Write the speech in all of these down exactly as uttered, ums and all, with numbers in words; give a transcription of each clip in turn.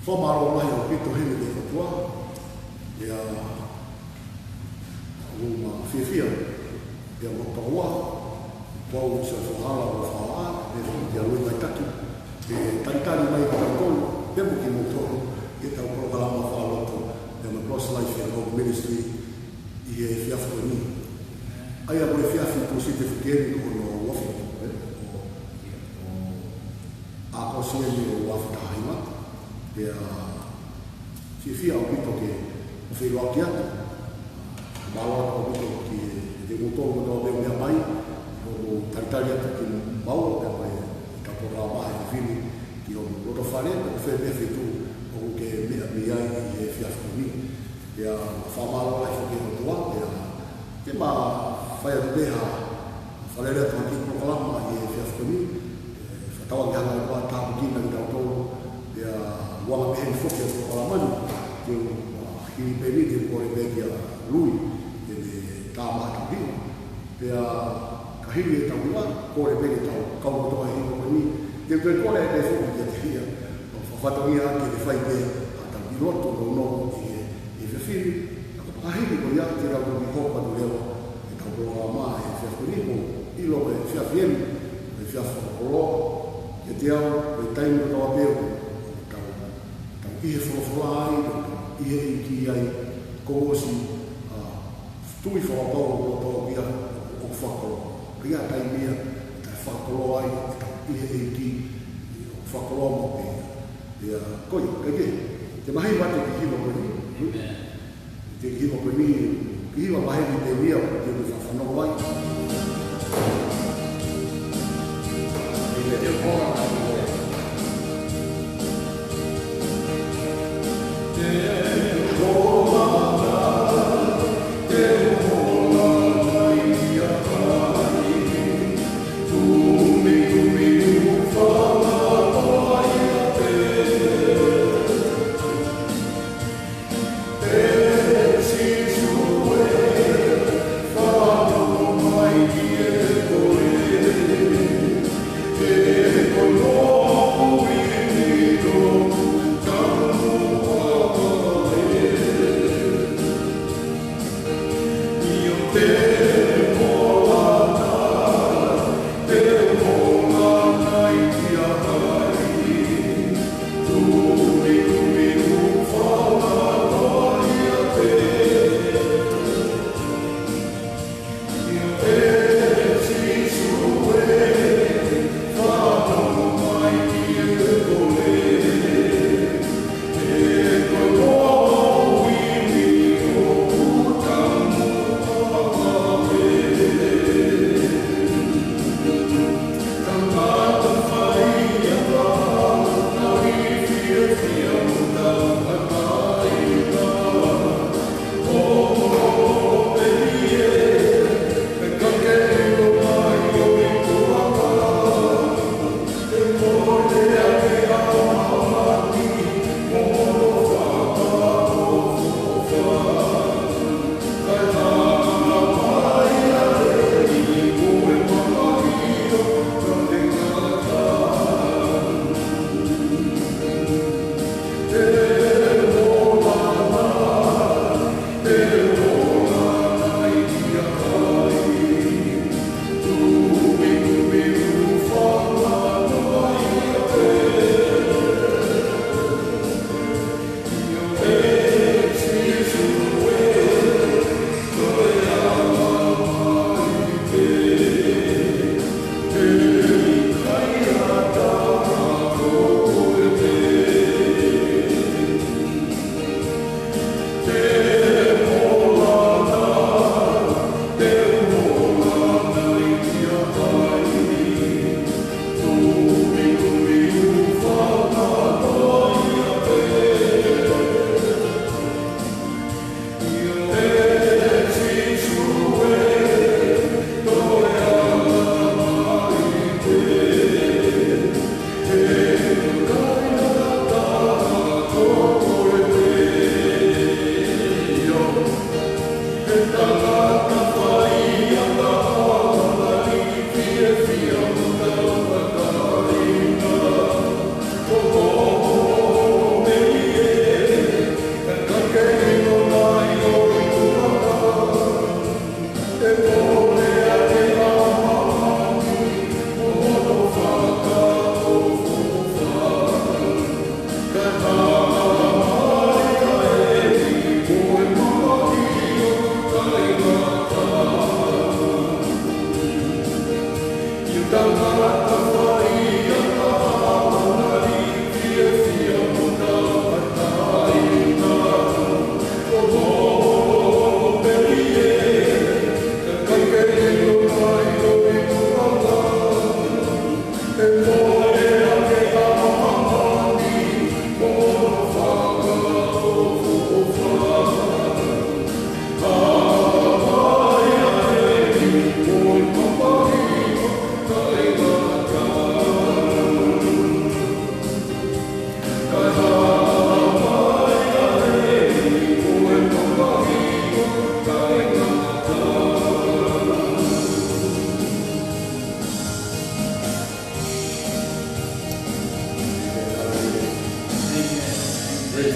Fakamālō lahi ʻaupito heni ki he ʻOtua. ʻIo, ʻoku ou fiefia, ʻio, mo tokua, kuo u sio fohala ʻo fala, ʻio, ʻio, ʻio, mai taki, ʻio, talitali mai kitautolu, pea mo kimoutolu, ʻio, ʻetau polokalama fakalotu, ʻio, mo e Cross Life and Hope Ministry, ʻi he efiafi ko eni. ʻA ia ko e efiafi Tūsite foki eni ko hono uofitu, ʻio, ʻo, ʻo, ʻAokosi eni ʻo e ua afe taha hiva, pea fiefia ʻaupito ke feʻiloaki atu. Mālō atu ʻaupito ki he, kimoutolu kotoa pē ʻoku meʻa mai, ʻo talitali atu kimaua, pea mo e, ʻetau polokalama he efiafi ni, ki homou loto fale, pe ko fē pē feituʻu ʻoku ke meʻa mei ai ʻi he efiafi ni. Pea fakamālō lahi ki he ʻOtua, pea te ma fai atu pē ha fakalele atu ha kiʻi polokalama ʻi he efiafi ni, ʻe, fakatauange ke hanga ʻe he ʻOtua ʻo tāpuakiʻi kitautolu, pea ʻoku ʻi ai pē heni foki ʻa e polokalama ni, ke u, ʻa, hili pē eni te u kole pē kia Lui, ke ne tā mai ha kiʻi. Pea ka hili ʻetau hiva, kole pē ke tau kau kotoa he hiva ko eni, te u toe kole pē foki kiate ia, ʻo fakafatongia ke ne fai pē haʻatau kiʻi lotu nounou ʻi he, ʻi he efiafi ni, ka ko e hili ko ia te tau toki hoko atu leva ʻetau polokalama he efiafi ni, ʻoku ou ʻilo ko e efiafi eni, ko e efiafi fakakoloa kiate au, ko e taimi kotoa pē ʻoku tau, tau ʻi he folofola ai, tau ʻi he ʻEiki ai, kuo ʻosi, ʻa, tui fakapapau ʻoku tau ia ʻoku fakakoloa. Pea ʻi ai e taimi ia, ʻe fakakoloa ai, ʻe tau ʻi he ʻEiki, ʻoku fakakoloa maʻu pē ia. Pea ko ia, kae kehe, te ma hiva atu e kiʻi hiva ko eni. Amen. Te u hiva ko eni, kiʻi hiva maheni pē ia, ʻoku ou fakafanongo ai.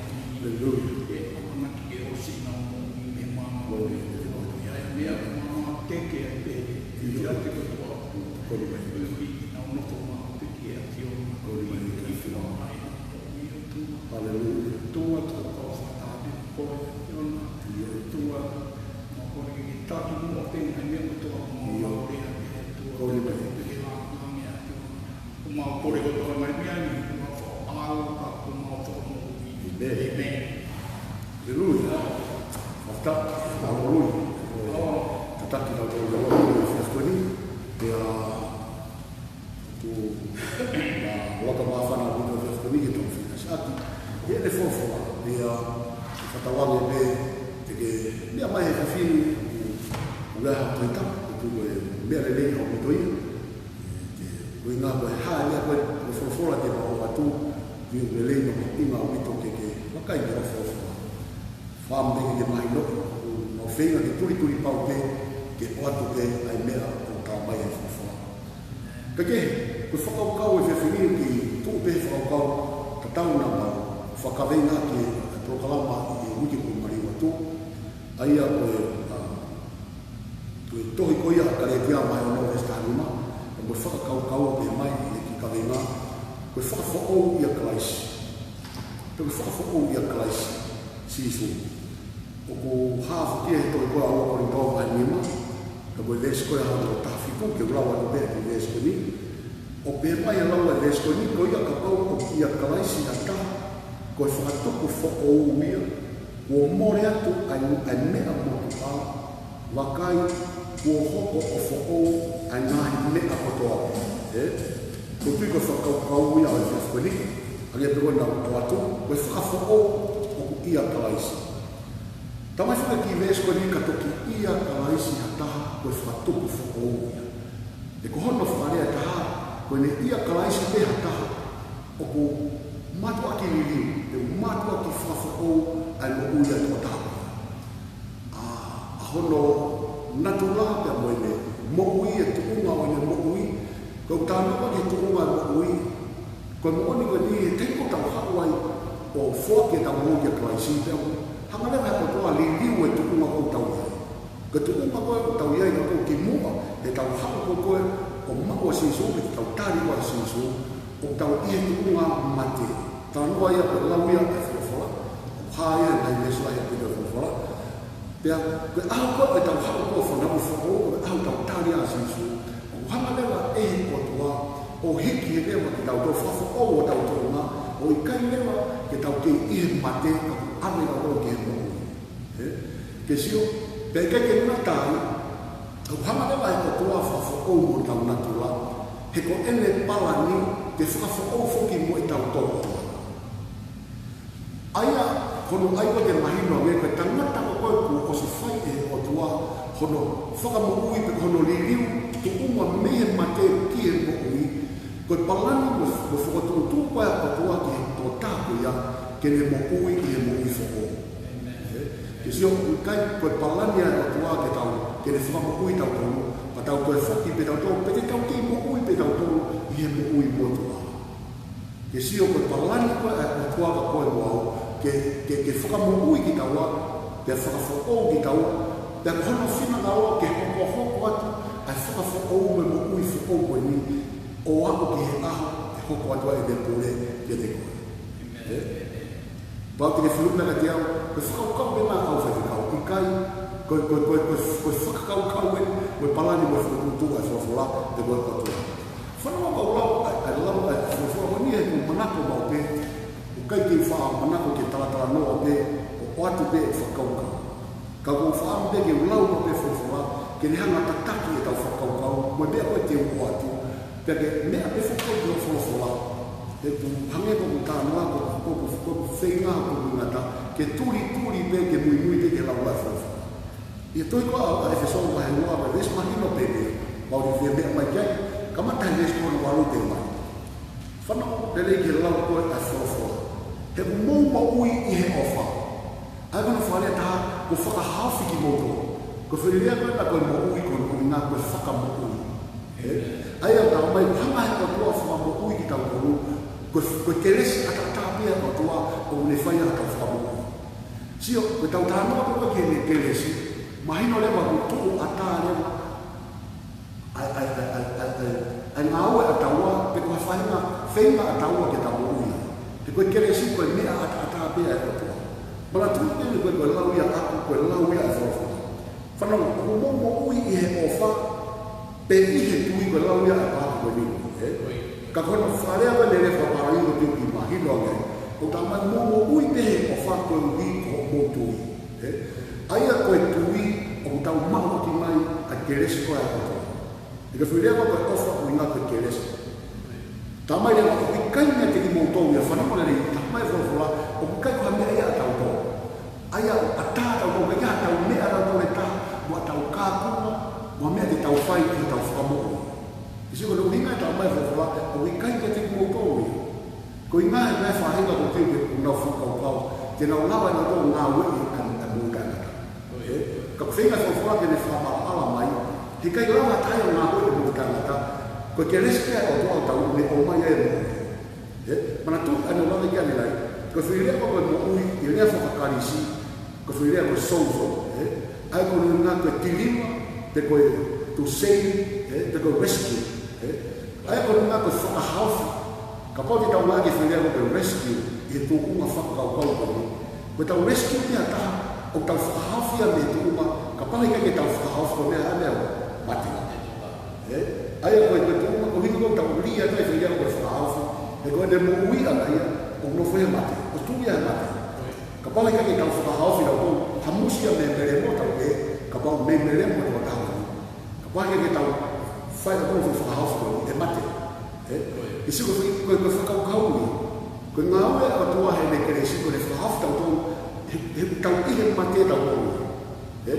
Haleluia. Ke ʻamanaki ke ʻosi ʻenau moʻui mei he māmani. Glory to God. ʻI ai meʻa ke māmani teke ai pē. ʻIo. ʻIate kotoa ʻOtua. Kole mai. Koeʻuhi ke nau nofo maʻu pē ki he ʻAfiona. Kole mai. ʻI he ʻAfiona. Haleluia. ʻOtua, tau kau fakataha pē mo koe, ʻAfiona. ʻIo. ʻOtua, mau kole ke ke taki muʻa pē ngaahi meʻa kotoa, mau ʻIo. Mau lea pē, ʻOtua. Kole mai. Pē ke lāngilangi, ʻAfiona. Ko mau kole kotoa ngaahi meʻa ni, ko mau fakaʻalu, ka ko mau fakamoʻui. ʻĒmeni. ʻĒmeni. Haleluia. Fakataha, haleluia. Tataki kitautolu ʻi he efiafi ko eni. Pea ʻoku ou loto māfana ʻaupito he efiafi ko eni ke tau fakaʻasi atu ʻi heʻene folofola. Pea fakatauange pē te ke meʻa mai he efiafi ni, ʻoku ʻi ai haʻo Tohi Tapu, ʻoku meʻa lelei ʻaupito ia. Ko e ʻuhinga ko e hā e meʻa ko ē, ko e folofola te mau ʻoatu, ʻoku lelei mo mahuʻinga ʻaupito ke ke vakai ki he folofola. Fakaʻamu ke ke mahinoʻi, ʻoku mau feinga ke tulituli pau pē, ke ʻoatu pē ʻa e meʻa ʻoku talamai ʻe he folofola. Pea ke, ko e fakakaukau he efiafi ni, ʻoku tuʻu pē he fakakaukau tatau naʻa mau fakakaveinga ki he polokalama ʻi he uike kuo maliu atu, ʻa ia ko e, ā, ko e tohi ko ia ʻa Kalētia vahe ono veesi taha nima, pea mo e fakakaukau ʻoku pehē mai ʻi he kiʻi kaveinga, ko e fakafoʻou ʻia Kalaisi. Ko e fakafoʻou ʻia Kalaisi Sīsū. ʻOku hā foki ia he tohi ko ia ua Kolinitō vahe nima, pea mo e veesi ko ia hono taha fitu, ke u lau atu pē ʻa e kiʻi veesi ko eni. ʻOku pehē mai ʻa e lau ʻa e veesi ko eni, ko ia kapau ʻoku ʻia Kalaisi ha taha, ko e fakatupu foʻou ia, kuo mole atu ʻa e, ʻa e meʻa motuʻa, vakai, kuo hoko ʻo foʻou ʻa e ngaahi meʻa kotoa pē. Ē? ʻOku ou tui ko e fakakaukau ia ʻo e efiafi ko eni, ʻa ia pē ko ē naʻa ku ʻoatu, ko e fakafoʻou ʻoku ʻia Kalaisi. Talamai foki ʻe he kiʻi veesi ko eni ka toki ʻia Kalaisi ha taha, ko e fakatupu foʻou ia. He ko hono fakalea ʻe taha, ko ʻene ʻia Kalaisi pē ha taha, ʻoku mātuʻaki liliu, pe mātuʻaki fakafoʻou ʻa e moʻui ʻa e tokotaha. ʻA, ʻa hono natula pea mo ʻene moʻui, e tuʻunga ʻo ʻene moʻui, ko e talanoa ki he tuʻunga ʻo e moʻui, ko e moʻoni ko eni he taimi ʻoku tau haʻu ai ʻo foaki ʻetau moʻui kia Kalaisi, pea ʻoku hanga leva ʻe he ʻOtua ʻo liliu e tuʻunga ʻoku tau ʻi ai. Ko e tuʻunga ko ē ʻoku tau ʻi ai ʻoku kimuʻa, heʻetau haʻu ko ē ʻo maʻu ʻa Sīsū, pe te tau tali ʻa Sīsū, ʻoku tau ʻi he tuʻunga mate. Talanoa ia ko e lau ia ʻa e folofola, ʻoku hā ia ʻi he ngaahi veesi lahi ʻaupito ʻo e folofola. Pea, ko e ʻaho ko ē ʻoku tau haʻu ko ē ʻo fanauʻi foʻou, ko e ʻaho ʻoku tau tali ʻa Sīsū, ʻoku hanga leva ʻe he ʻOtua ʻo hiki hake mai kitautolu, fakafoʻou hotau tuʻunga, ʻo ʻikai leva ke tau kei ʻi he mate, ka kuo ʻave kitautolu ki he moʻui. Ē? Ke sio, pea ʻikai ke ngata ai, ʻoku hanga leva ʻe he ʻOtua ʻo fakafoʻou mo hotau natula, he ko ʻene palani ke fakafoʻou foki mo kitautolu. ʻA ia, ko hono ʻai ko ē ke mahino ange ko e tangata ko ē kuo ʻosi fai ʻe he ʻOtua hono fakamoʻui pe ko hono liliu tuʻunga mei he mate ki he moʻui, ko e palani mo, mo e fokotuʻutuʻu ko ē ʻa e ʻOtua ki he tokotaha ko ia ke ne moʻui ʻi he moʻui foʻou. Ē? Ke sio, ʻoku ʻikai ko e palani ʻa e ʻOtua ke tau, ke ne fakamoʻui tautolu, pea tau toe foki pē tautolu, pe te tau kei moʻui pē tautolu ʻi he moʻui motuʻa. Ke sio ko e palani ko ē ʻa e ʻOtua kia koe mo au, ke, ke, ke fakamoʻui kitaua, pea fakafoʻou kitaua, pea ko hono finangalo ke hokohoko atu ʻa e fakafoʻou mo e moʻui foʻou ko eni, ʻo aʻu ki he ʻaho ʻe hoko atu ai ʻene pule kiate koe. Ē? Pau te ke fiu na kiate au, ko e fakakaukau pē ʻena ʻa e faifekau, ʻikai, ko e, ko e, ko e, ko e, ko e fakakaukau ē, ko e palani mo e fokotuʻutuʻu ʻa e folofola, ʻe ko e ʻOtua. Fanongo, ʻoku ou lau ʻa e, ʻa e lau ʻa e folofola ko eni he ʻoku ou manako maʻu pē, ʻoku ʻikai te u faʻa manako ke talatalanoa pē, ʻo ʻoatu pē ʻeku fakakaukau. Ka ʻoku ou faʻa pē ke u lau maʻu pē folofola, ke ne hanga ʻo tataki ʻetau fakakaukau, mo e meʻa ko ē te u ʻoatu, pea ke meʻa pē fakakaukau ki he folofola. He ʻoku hangē ko ʻeku talanoa, ko, ko, ko, ko ʻeku feinga, ko ʻeku ngata, ke tulituli pē, ke muimui pē ki he lau ʻa e folofola. ʻI he tohi ko ē ʻa ʻEfesō vahe ua, ko e veesi mahino pē ia, ʻoku ou fie meʻa mai ki ai, kamata he veesi ko hono valu pē mai. Fanongo lelei ki he lau ko ē ʻa e folofola. He ʻoku mou moʻui ʻi he ʻofa. ʻA ia ko hono fakalea ʻe taha, ʻoku fakahaofi kimoutolu. Ko e foʻi lea ko ē ko e moʻui, ko hono ʻuhinga ko e fakamoʻui. Ē? ʻA ia ʻoku talamai, hanga ʻe he ʻOtua ʻo fakamoʻui kitautolu, ko e, ko e kelesi ʻataʻatā pē ʻa e ʻOtua ʻoku ne fai ai ʻetau fakamoʻui. Sio, ko ʻetau talanoa ko ē ki heʻene kelesi, mahino leva ʻoku tuʻu ʻatā leva ʻa e, ʻa e, ʻa e, ʻa e, ʻa e, ʻa e, ʻa e ngāue ʻataua, pe ko ha faʻahinga feinga ʻataua ke tau moʻui ai. He ko e kelesi ko e meʻa ʻataʻatā pē ʻa e ʻOtua. Manatuʻi pē ko e, ko e lau ia ʻaku, ko e lau ia ʻa e folofola. Fanongo, ʻoku mou moʻui ʻi he ʻofa, pe ʻi he tui, ko e lau ia ʻa e paaki ko eni, ē? Ka ko hono fakalea ko ē lelei fakapālangi ʻoku ou tui ʻoku mahino ange, ʻoku talamai mou moʻui pē he ʻofa koeʻuhi ko hoʻomou tui, ē? ʻA ia ko e tui, ʻoku tau maʻu ʻaki mai ʻa e kelesi ko ē ʻa e ʻOtua. He ko e foʻi lea ko ē ko e ʻofa ʻoku ʻuhinga ko e kelesi. Talamai leva ʻoku ʻikai meiate kimoutolu ia, fanongo lelei, talamai ʻe he folofola, ʻoku ʻikai ko ha meʻa ia ʻatautolu. ʻA ia ʻoku ʻatā ʻatautolu, ʻikai ke ʻi ai haʻatau meʻa ʻatautolu ʻe taha, mo ʻetau kāpuna, mo e meʻa te tau fai ki heʻetau fakamoʻui. He sio ko hono ʻuhinga ʻe talamai ʻe he folofola, ʻoku ʻikai meiate kimoutolu ia. Ko e ʻuhinga he ngaahi faʻahinga ʻoku ou tui ʻoku ke nau fakakaukau, te nau lava ʻe nautolu ʻo ngāueʻi ʻa e, ʻa e moʻui taʻengata. Ē? Ka ʻoku feinga e folofola ke ne fakamaʻalaʻala mai, he ʻikai lava ha taha ia ʻo ngāueʻi e moʻui taʻengata, ko e kelesi pē ʻa e ʻOtua ʻoku tau ne ʻomai ai e moʻui. Ē? Manatuʻi ʻa ʻene lave ki ai ʻanenai, ko e foʻi lea ko ē ko e moʻui, ʻi he lea faka-Kalisi, ko e foʻi lea ko e sozo, ē? ʻA ia ko hono ʻuhinga ko e deliver, pe ko e to save, ē? Pe ko e rescue, ē? ʻA ia ko hono ʻuhinga ko e fakahaofi. Kapau te tau ngāueʻaki e foʻi lea ko e rescue ʻi he tuʻunga fakakaukau ko eni, ko ʻetau rescue pē ha taha, ʻoku tau fakahaofi ia mei he tuʻunga, kapau he ʻikai ke tau fakahaofi ko e meʻa, ʻa e meʻa ʻoku mate. Ē? ʻA ia ko e, ko e tuʻunga ko ē ʻoku ʻikai ke tau lī ai e foʻi lea ko e fakahaofi, he ko ʻene moʻuiʻanga ia, ʻoku nofo he mate, ʻoku tuʻu ia he mate. Kapau he ʻikai ke tau fakahaofi, tau hamusi ia mei he melemo, tau pehē, kapau mei he melemo ʻa e tokotaha ko eni. Kapau he ʻikai ke tau fai ʻa e fakahaofi ko eni, ʻe mate. Ē? He sio ko e, ko e, ko e fakakaukau ia. Ko e ngāue ʻa e ʻOtua heʻene kelesi ko ʻene fakahaofi kitautolu, he, he ʻoku tau ʻi he mate tautolu. Ē?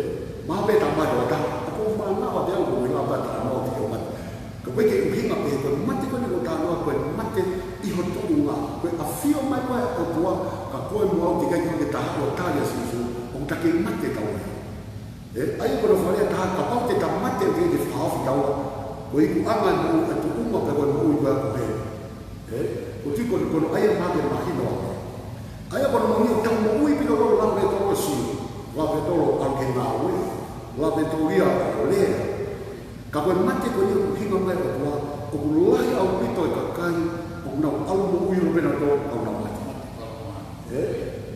Mahalo pē talamai ʻe ha taha, ʻoku ou mānava pē au, ʻoku ou ʻilo pē ʻa e talanoa ʻoku ou mate. Ka ʻoku ʻikai ke ʻuhinga pē ko e mate ko eni ʻoku ou talanoa, ko e mate ʻi ho tuʻunga. Ko e ʻafio mai ko ē ʻa e ʻOtua, ka ko e moʻui teʻeki ai ke tau tali ʻa Sīsū, ʻoku ta kei mate tautolu. Ē, ʻa ia ko hono fakalea ʻe taha, kapau te ta mate ʻoku teʻeki ke fakahaofi taua, ko e ikuʻanga e moʻui ʻa e tuʻunga pē ko e moʻui ko ē ko hē. Ē, ʻoku ou tui ko hono, ko hono ʻai ʻa e mate mahino ange. ʻA ia ko hono moʻoni ʻoku tau moʻui pē ʻo lava pē ʻo sio, lava pē ʻo ʻalu ki he ngāue, lava pē ʻo lea. Ka ko e mate ko eni ʻoku ʻuhinga mai ʻe he ʻOtua, ʻoku lahi ʻaupito e kakai ʻoku nau ʻalu moʻui ʻo pehē nautolu ʻoku nau mate. Ē?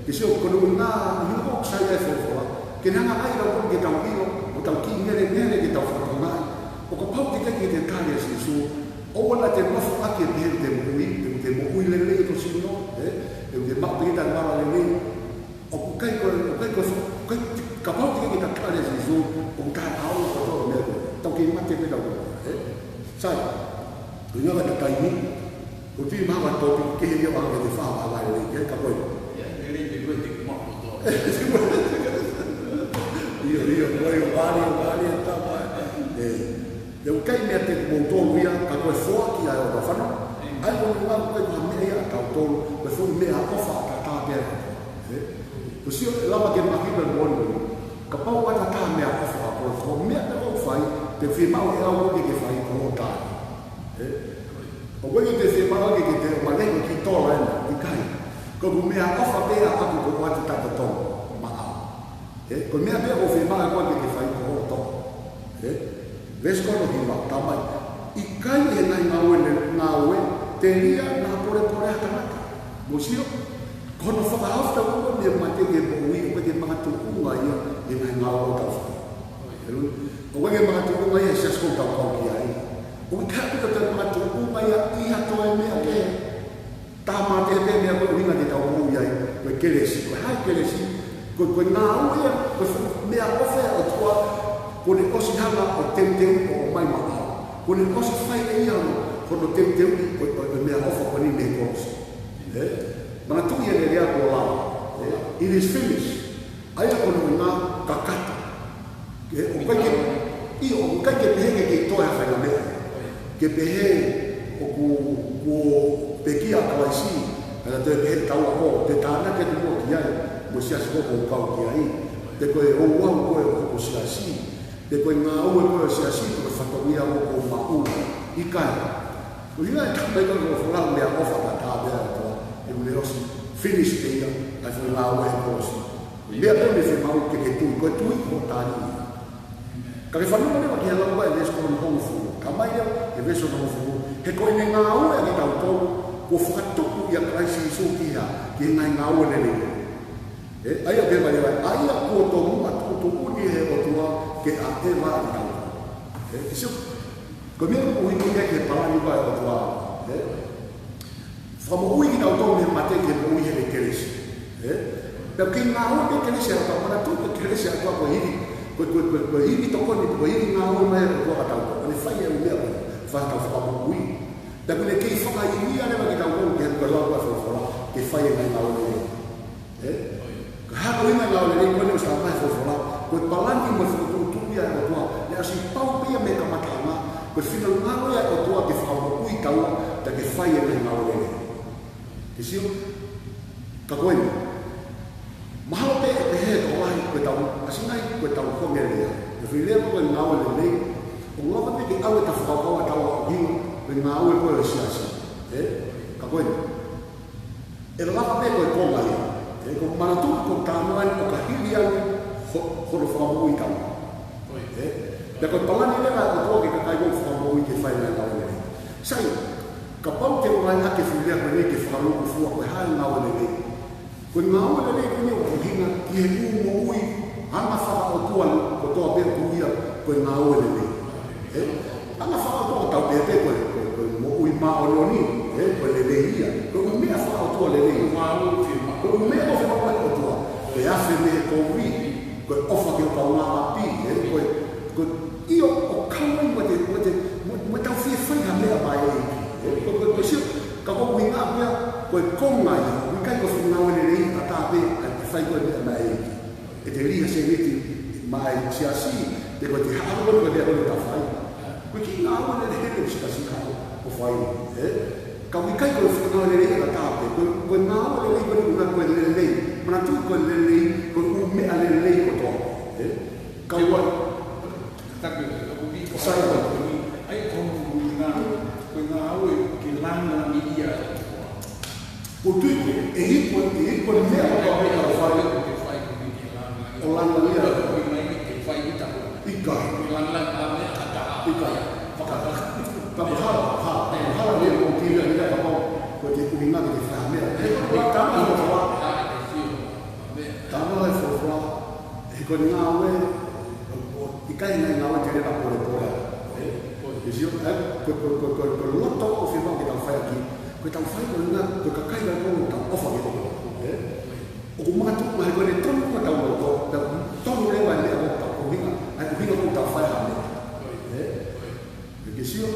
Ke sio ko hono ʻuhinga, ʻuhinga ʻoku sai ai e folofola. Ke ne hanga ʻo ʻai kitautolu ke tau ʻilo, ʻo tau kiʻi ngelengelé ke tau fakatokangaʻi. ʻO kapau teʻeki ke te tali ʻa Sīsū, ʻoua naʻa te nofo ʻaki e pehē ʻoku te moʻui, ʻoku te moʻui lelei ʻi ho sino, ē? ʻOku te maʻu pē ʻa e vala lelei. ʻOku ʻikai ko, ʻoku ʻikai ko, ʻoku ʻikai, kapau teʻeki ke ta tali ʻa Sīsū, ʻoku ta ʻalu ʻo tō meʻa ko ē. Tau kei mate pē tautolu, ē? Sai. Ko e ʻuhinga ʻa e taimi, ʻoku ou tui mahalo ko e tōpiki kehe ia ʻoku ʻaonga ke te fai ha vahevahe lelei ki ai, ka ko e. ʻIo, ʻio, ko e ʻio, vale, vale, tama. Ē, ʻoku ʻikai meiate kimoutolu ia, ka ko e foaki ia ʻa e ʻOtua, fanongo. ʻA ia ko hono ʻuhinga ʻoku ʻikai ko ha meʻa ia ʻatautolu, ko e foʻi meʻaʻofa ʻataʻatā pē ʻa e ʻOtua. Ē? Ko e sio ʻe lava ke mahino moʻoni. Kapau ʻoku ʻataʻatā e meʻaʻofa ʻa e ʻOtua, ko e meʻa pē ʻoku fai, te u fiemaʻu ʻe au ke ke fai ko hoʻo tali. Ē? ʻOku ʻikai ke te fiemaʻu ke, ke te ʻomai e kiʻi tola ʻena, ʻikai. Ko ʻeku meʻaʻofa pē ʻaʻaku ko ʻeku ʻoatu taʻetotongi maʻau. Ē? Ko e meʻa pē ʻoku fiemaʻu ʻe koe ke ke fai ko hoʻo toʻo. Ē? Veesi ko hono hiva, talamai. ʻIkai ʻi he ngaahi ngāue, ngāue, telia naʻa polepole ʻa e tangata. Mou sio, ko hono fakahaofi tautolu mei he mate ki he moʻui, ʻoku ʻikai ke makatuʻunga ia ʻi he ngaahi ngāue ʻoku tau fai. Haleluia. ʻOku ʻikai ke makatuʻunga ia he siasi ʻoku tau kau ki ai. ʻOku ʻikai ke tau makatuʻunga ʻi ha toe meʻa kehe. Taha mātētē meʻa ko e ʻuhinga ke tau moʻui ai, ko e kelesi. Ko e hā e kelesi? Ko, ko e ngāue ia, ko e fuʻu meʻaʻofa ʻa e ʻOtua, kuo ne ʻosi hanga ʻo teuteu ʻo ʻomai maʻau. Kuo ne ʻosi fai ʻe ia hono, hono teuteuʻi ʻo, ʻo, ʻo e meʻaʻofa ko eni mei he kolosi. Ē? Manatuʻi e lea kuo lava. Ē? It is finished. ʻA ia ko hono ʻuhinga kakato. Ke, ʻoku ʻikai ke, ʻio, ʻoku ʻikai ke pehē ke kei toe ha faʻahinga meʻa. Ke pehē ʻoku, kuo pekia ʻa Kalaisi, ka te pehē taua ko, te tānaki atu muʻa ki ai, mo e siasi ko ē ʻoku ou kau ki ai. Pe ko e ouau ko ē ʻo hoku siasi. Pe ko e ngāue ko ē ʻo e siasi, pe ko e fatongia ʻoku ou maʻu. ʻIkai. Ko e ʻuhinga e talamai ko ē ʻe he folofola meʻaʻofa ka tā pea ʻOtua, ʻoku ne ʻosi finish pē ia, ʻa e fuʻu ngāue he kolosi. Meʻa pē mei he maʻu ke ke tui, ko e tui ko e tali ia. Ka ke fanongo leva ki he lau ko ē veesi ko hono hongofulu. Talamai leva he veesi hono hongofulu, he ko ʻene ngāue ʻa kitautolu, kuo fakatupu ʻia Kalaisi Sīsū ki ha, ki he ngaahi ngāue lelei. Ē, ʻa ia pē mai leva, ʻa ia kuo tomuʻa tuʻutuʻuni ʻe he ʻOtua ke ʻaʻeva ʻa kitautolu. Ē, ke sio, ko e meʻa ʻoku ʻuhinga ki he palani ko ē ʻa e ʻOtua. Ē? Fakamoʻui kitautolu mei he mate ki he moʻui he kelesi. Ē? Pea ʻoku kei ngāue pē kelesi ʻa e ʻOtua, manatuʻi ko e kelesi ʻa e ʻOtua ko e ivi, ko e, ko e, ko e, ko e ivi tokoni, ko e ivi ngāue mai ʻa e ʻOtua kiate kitautolu. ʻO ne fai e ʻū meʻa ko ē, fai ʻetau fakamoʻui. Pea ʻoku ne kei fakaivia leva kitautolu ke hanga ko e lau ko ē ʻa e folofola, ke fai e ngaahi ngāue lelei. Ē? Ka ko e hā e ngaahi ngāue lelei ko eni ʻoku talamai ʻe he folofola, ko e palani mo e fokotuʻutuʻu ia ʻa e ʻOtua, naʻe ʻosi pau pē ia mei he kamataʻanga, ko e finangalo ia ʻa e ʻOtua ke fakamoʻui taua, pea ke fai e ngaahi ngāue lelei. Ke sio, ka ko eni. Mahalo pē ʻe pehē ʻe he tokolahi ko ʻetau, ʻasi ngai ko ʻetau konga lea. Ko e foʻi lea ko ē ngāue lelei, ʻoku lava pē ke ʻave ʻetau fakakaukau ʻo tau ʻuhinga, ko e ngāue ko ē ʻo e siasi. Ē? Ka ko eni. ʻE lava pē ko e konga ia. Ē, ko e manatuʻi ko e talanoa eni ʻo ka hili ange ho-, hono fakamoʻui taua. Ē, pea ko e palani leva ʻa e ʻOtua ki he kakai ʻoku fakamoʻui ke fai e ngāue lelei. Sai, kapau te u ʻai hake e foʻi lea ko eni ke fakalūkufua ko e hā e ngāue lelei. Ko e ngāue lelei ko eni ʻoku ʻuhinga ki he ʻū moʻui anga fakaʻotua kotoa pē ʻoku ui ia ko e ngāue lelei. Ē? Anga fakaʻotua ʻoku tau pehē pē ko e, ko e, ko e moʻui māʻoniʻoni, ē, ko e lelei ia. Ko e ʻū meʻa fakaʻotua lelei. Ko e ʻū meʻa ko ē fakaʻotua. Ko e afe mei he kovi, ko e ʻofa ki ho kaungāʻapi, ē, ko e, ko e ʻio ʻoku kau ai mo ʻete, mo ʻete, mo, mo ʻetau fie fai ha meʻa maʻa e ʻEiki. Ē, ko, ko, ko e sio, ka ko e ʻuhinga pē ia, ko e konga ia, ʻoku ʻikai ko e foʻi ngāue lelei ʻataʻatā pē, ʻa e fai ko ē meʻa maʻa e ʻEiki. ʻEte lī ha sēniti maʻa e siasi, pe ko ʻete haʻu ko ē ko e meʻa ko ē ʻoku ta fai. Ko e kiʻi ngāue lelei ʻoku siʻi ta siʻi haʻu ʻo fai, ē? Ka ʻoku ʻikai ko e foʻi ngāue lelei ʻataʻatā pē, ko e, ko e ngāue lelei ko eni ʻoku ʻuhinga ko e lelei. Manatuʻi ko e lelei, ko e ʻū meʻa lelei kotoa, ē? Ka ʻoku ʻai. Taku, ʻoku ʻi ʻo sai ʻo. ʻAi ko e ngāue, ko e ngāue ke lāngilangiʻia. Ko e tui ko ē, ʻe iku, ʻe iku e meʻa ʻoku tau fai. ʻO lāngilangiʻia. ʻIkai. ʻIkai. Pea ko e hala, ha, ko e hala meʻa ʻoku tila ia kapau ko e ʻuhinga ke fai ha meʻa. He ko e tama ʻi he folofola. Tama ʻi he folofola. He ko e ngāue, ʻoku ʻikai ngaahi ngāue te ne na pole pole. Ē? Ke sio, ē, ko, ko, ko, ko, ko e loto ʻoku fiemaʻu ke tau fai ʻaki. Ko ʻetau fai ko e ʻuhinga, ko e kakai ʻoku tau ʻofa ki ai. Ē? ʻOku makatuʻunga he ko ʻene tonu ko ʻetau loto, tonu leva e meʻa ʻoku tau ʻuhinga, ʻa e ʻuhinga ʻoku tau fai ha meʻa. Ē? Ke sio,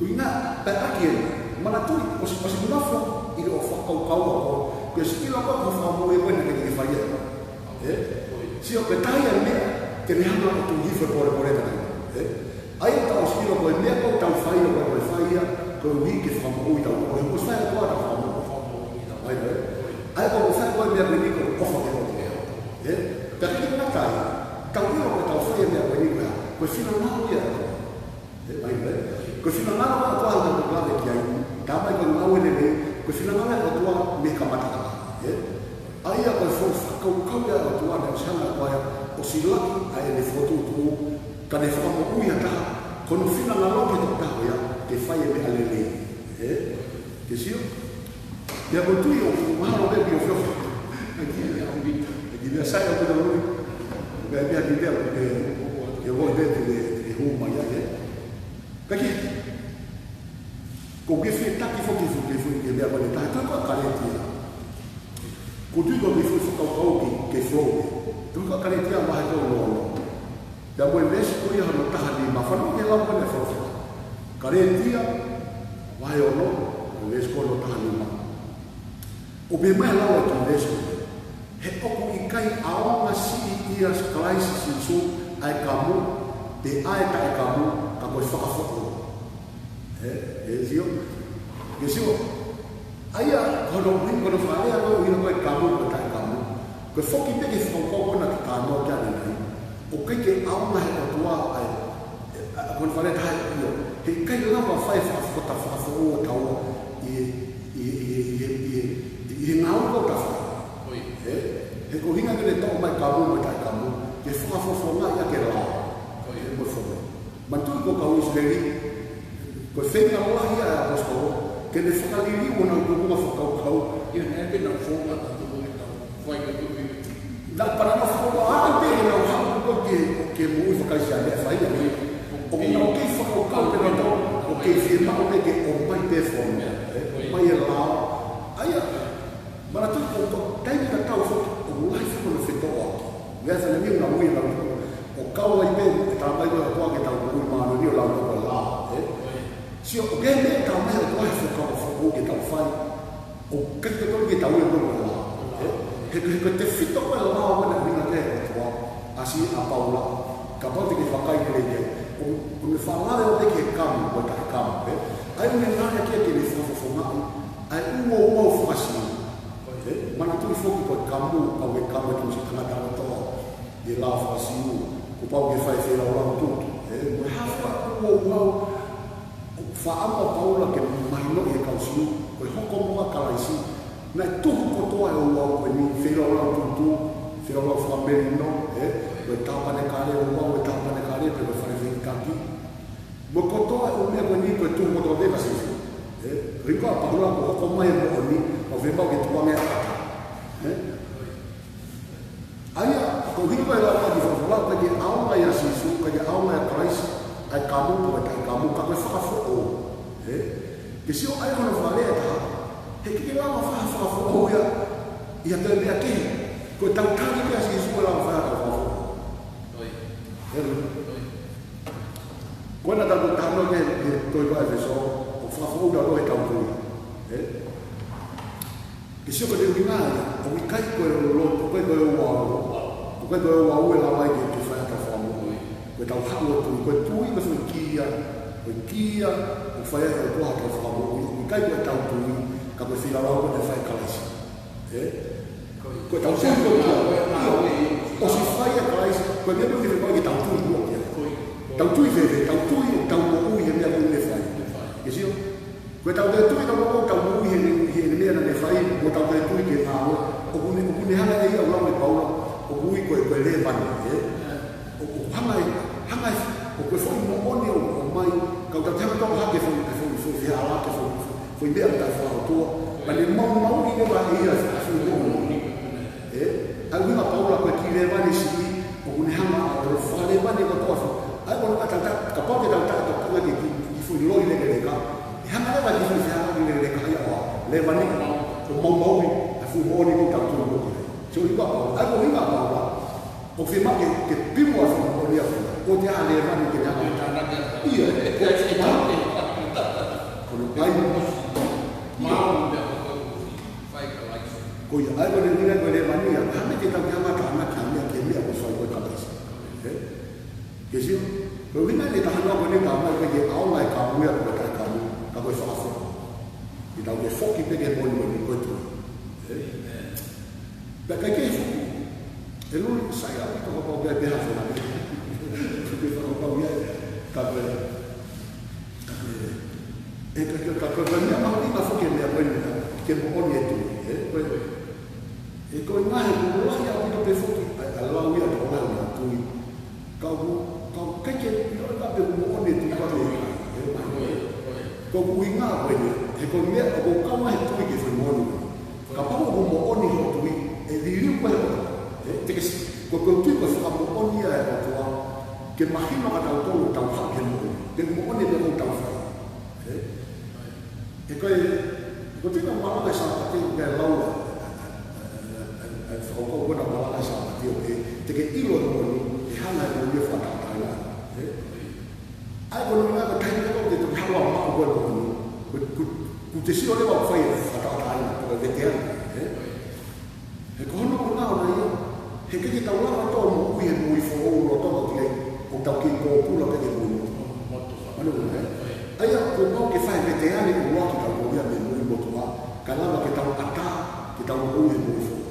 ʻuhinga, pea ʻaki eni, manatuʻi, ʻosi, ʻosi nofo ʻi loto ʻo fakakaukau ʻo, ke ʻosi ʻilo ko e fakamoʻui ko ē naʻa ke fai ē. Ē? Sio, ko e taha ia e meʻa, ke ne hanga ʻo tuʻu hifo e pole pole ka. Ē? ʻA ia ʻoku tau ʻosi ʻilo ko e meʻa ʻoku tau fai, ʻoku tau fai ia, koeʻuhi ke fakamoʻui tautolu. ʻOku fai ko ē ʻetau fakamoʻui. ʻA ia, ē? ʻA ia ʻoku fai ko e meʻa ko eni ko e ʻofa ki he ʻOtua. Ē? Pea ke ngata ai, tau ʻilo ko ʻetau fai e meʻa ko eni ko e, ko e finangalo ia. Ē, ʻa ia, ē? Ko e finangalo ko ē ʻoku tau lave ki ai, talamai ko e ngāue lelei, ko e finangalo ʻo e ʻOtua mei he kamataʻanga. Ē? ʻA ia ko e foʻi fakakaukau ia ʻa e ʻOtua naʻe ʻosi hanga ko ē ʻo silaki ʻa ʻene fokotuʻutuʻu, ka ne fakamoʻui ha taha, ko hono finangalo ki he tokotaha ko ia, ke fai e meʻa lelei. Ē? Ke sio? Pea ko e tui ʻoku mahalo pē ʻoku ʻikai ke ofiofi. ʻAi ki he ʻaupito. ʻAi ki he meʻa sai ʻaupito ʻaupito. Pea pea ki he meʻa ʻoku ke, ke ʻoua pē ke, ke hū mai ai, ē? Ka ki he. Ko ʻOku ke fie taki foki, foki, foki ki he meʻa ko eni ʻe taha, ko e Kalētia. Ko e tui ko e meʻa foki fakakaukau ki he, ki he flow. Ko e Kalētia vahe ko hono ono. Pea mo e veesi ko ia hono taha nima, fanongo ki he lau ko eni ʻa e folofola. Kalētia vahe ono, veesi ko hono taha nima. ʻOku pehē mai e lau ʻa e Kalētia: He ʻoku ʻikai ʻaonga siʻi ʻia Kalaisi Sīsū ʻa e kamu, pe ʻa e taʻekamu, ka ko e fakafoʻou. Ē, ē, sio. Ke sio. ʻA ia, ko hono ʻuhinga, ko hono fakalea ko ē ʻo e kamu mo e taʻekamu, ko e foki pē ki he fakakaukau ko ē naʻa ta talanoa ki ai ʻanenai. ʻOku ʻikai ke ʻaonga he ʻOtua ʻa e, ē, ʻa, ko hono fakalea ʻe taha ia. He ʻikai lava fai e fakafokota fakafoʻou ʻo taua ʻi he, ʻi he, ʻi he, ʻi he, ʻi he, ʻi he ngāue ko ē ʻoku ta fai. Ē? He ko e ʻuhinga ke ne toʻo mai e kamu mo e taʻekamu, ke fakafofongaʻi ʻaki e lao. Ē, mo e fono. Manatuʻi ko e kau ʻIsileli, ko e feinga lahi ia ʻa e ʻaposetolo ke ne fakaliliu honau tuʻunga fakakaukau. Ia naʻe ʻikai ke nau fou ʻa e tuʻunga ke tau fai ka tuʻu ʻi. Naʻe pau ke nau fou ʻa e ʻaho pē ke nau haʻu ko ē ki he, ki he moʻui faka-Kalaisi ʻa e meʻa ʻe fai ia. ʻOku nau kei fakakaukau pē nautolu ʻoku kei fiemaʻu pē ke ʻomai pē fono, ē, ʻomai e lao. ʻA ia, manatuʻi ko e taimi tatau foki ʻoku lahi foki hono fetōʻaki. Meʻa ʻa e fānau ni ʻoku nau ui ʻenau tuʻunga ʻo kau ai pē e tala mai ko ē ʻa e ʻOtua ki heʻetau moʻui māʻoniʻoni ʻo lau ko ē e lao, ē? Sio, ʻoku ʻi ai e meʻa ʻe tala mai ʻe he ʻOtua he Fuakava Foʻou ke tau fai, ʻoku ʻikai ke totonu ke tau ui ia ko e lao, ē? He, he ko e tefito ko ē e lao ko ē naʻe ʻuhinga ki ai e ʻOtua, ʻasi ʻa Paula, kapau te ke vakai lelei ki ai, ʻoku, ʻoku ne fakalea ʻo pehē ki he kamu mo e taʻekamu, ē? ʻA ia ʻoku ne ngāueʻaki ia ke ne fakafofongaʻi ʻa e ʻū ouau faka-Siu. Ē, manatuʻi foki ko e kamu, pau ke kamu e tauhi tangata kotoa ʻi he lao faka-Siu, kuo pau ke fai e feilaulau tutu. Ē, mo e hā fua e ʻū ouau ʻoku faʻa ʻamu ʻa Paula ke mahinoʻi ʻe he kau Siu, ko e hoko mai ʻa Kalaisi, naʻe tuhu kotoa e ouau ko eni, feilaulau tutu, feilaulau fakamelino, ē, ko e tāpanekale ouau, ko e tāpanekale, pe ko e fale fehikitaki. Mo e kotoa e ʻū meʻa ko eni ko e tuhu kotoa pē kia Sīsū. Ē, ʻuhinga ʻa Paula ko e hoko mai e moʻoni, ʻoku fiemaʻu ke tukuange ʻa e ʻata. Ē? ʻA ia, ko e ʻuhinga ko e lau ʻa e folofola, ʻoku ʻikai ke ʻaonga ʻia Sīsū, ʻoku ʻikai ke ʻaonga ʻia Kalaisi ʻa e kamu, pe ko e taʻekamu, ka ko e fakafoʻou. Ē? Ke sio, ʻa ia ko hono fakalea ʻe taha, he ʻikai ke lava fai ha fakafoʻou ia ʻi ha toe meʻa kehe. Ko ʻetau tali pē ʻa Sīsū ʻe lava fai ha toe fakafoʻou. Haleluia. Ko ena ʻoku tau talanoa ki he, he tohi ko ʻEfesō, ʻoku fakafoʻou kitautolu ʻi heʻetau tui. Ē? Ke sio, ko e ʻuhinga ia, ʻoku ʻikai ko e loto, ʻoku ʻikai ko e ouau, ʻoku ʻikai ko e ouau ʻe lava ai ke, ke fai ha toe fakamoʻui. Ko ʻetau haʻu ʻo tui, ko e tui ko e foʻi kī ia, ko e kī ia ʻoku fai ai ʻe he ʻOtua ha toe fakamoʻui. ʻOku ʻikai ko ʻetau tui, ka ko e feilaulau ko ē naʻe fai ʻe Kalaisi. Ē? Ko ʻetau tui ko ē, ʻio, ʻosi fai ʻe Kalaisi, ko e meʻa pē ʻoku ne fai ke tau tui ki ai. Tau tui fēfē, tau tui ʻoku tau moʻui he meʻa ko ē naʻa ne fai. Ke sio? Ko ʻetau toe tui, tau moʻui, tau moʻui he, he meʻa naʻa ne fai, mo tau toe tui ki he ngāue. ʻOku ne, ʻoku ne hanga ʻe ia, ʻoku lau ʻe Paula, ʻoku ui ko e, ko e lēvani, ē? ʻOku hanga ʻe, hanga ʻe, ʻoku ʻi ai e foʻi moʻoni ʻoku ʻomai, ka ʻoku tau hanga ʻo toʻo hake e foʻi, e foʻi, foʻi fehala, e foʻi, foʻi meʻa ʻoku tau fai ʻOtua. Pea ne maumauʻi leva ʻe ia e foʻi moʻoni. Ē? ʻA ia ʻuhinga ʻa Paula ko e kiʻi lēvani siʻi, ʻoku ne hanga ʻo fakalēvani kotoa e foʻi. ʻA ia ko e ʻata ta, kapau te tau taʻetokanga ki he kiʻi, kiʻi foʻi loi lekeleka, ʻe hanga leva e kiʻi foʻi fehala lekeleka ia ʻo lēvani, ʻo maumauʻi e foʻi moʻoni ʻoku tau tui ki ai. Sio, ʻuhinga ʻa Paula, ʻa ia ko e ʻuhinga ʻa Paula, ʻoku fiemaʻu ke, ke pimu ʻa e foʻi moʻoni ʻa Paula. ʻOua te ke lēvani ke ne hanga. ʻIo, ʻoku, ʻoku, ko hono ʻai. Ko ia, ʻa ia ko e ʻuhinga ko e lēvani ia, hanga ke tau hanga ʻo tānaki ha meʻa ki he meʻa kuo fai ko ē ʻe Kalaisi. Ē? Ke sio, ko e ʻuhinga ʻeni ʻa e talanoa ko eni, talamai ʻoku ʻikai ke ʻaonga e kamu ia pe ko e taʻekamu, ka ko e fakafoʻou. Ke tau toe foki pē ki he moʻoni ko eni ko e tui. Ē? Pea ʻikai ke foki. ʻE luli sai ʻaupito kapau ʻe pehē ha fenani. Ke fakapapauʻi ia, ka ko e Ka ko e, ē, ka, ka, ka, ka, ka meʻa mahuʻinga foki e meʻa ko eni, ke moʻoni e tui, ē, ko e, ē, ko e ngaahi ʻoku lahi ʻaupito pē foki ʻa e, ʻa e lau ia ʻoku tokolahi ʻoku nau tui. Ka ʻoku, ka ʻoku ʻikai ke ʻilo ʻe au pe ʻoku moʻoni e tui ko ē, ē, mahuʻinga. Ko ʻeku ʻuhinga ko eni, he ko e meʻa ʻoku kau ai e tui ki he foʻi moʻoni. Kapau ʻoku moʻoni hoʻo tui, ʻe liliu koe ʻe he ʻOtua. Ē, te ke sio, ko e, ko e tui ko e fakamoʻoni ia ʻa e ʻOtua, ke mahino kia tautolu ʻoku tau haʻu ki he moʻoni. Ke moʻoni e meʻa ʻoku tau fai. Ē? He ko e, ko e tino malanga e Sāpate ʻoku ke lau, ʻa e fakakaukau ko ena malanga e Sāpate ʻoku te ke ʻilo e moʻoni, ʻe hanga ʻe he moʻoni ʻo fakatauʻatāina. ʻE? ʻA ia ko hono ʻuhinga ko e taimi ko ē ʻoku te toki haʻu ʻo maʻu ko ē e moʻoni, ko, ko, ko e te sio leva ʻoku fai e fakatauʻatāina, ko e veteane. ʻE? He ko hono ʻuhinga ʻona ia, he ʻikai ke tau lava ʻo moʻui he moʻui foʻou lolotonga ki ai, ʻo tau kei pōpula pē he moʻui motuʻa. Motuʻa. Manatuʻi, ē? ʻA ia, kuo pau ke fai e veteane ʻo ʻuluaki ʻetau moʻui mei he moʻui motuʻa, kae lava ke tau ʻatā, ke tau moʻui he moʻui foʻou.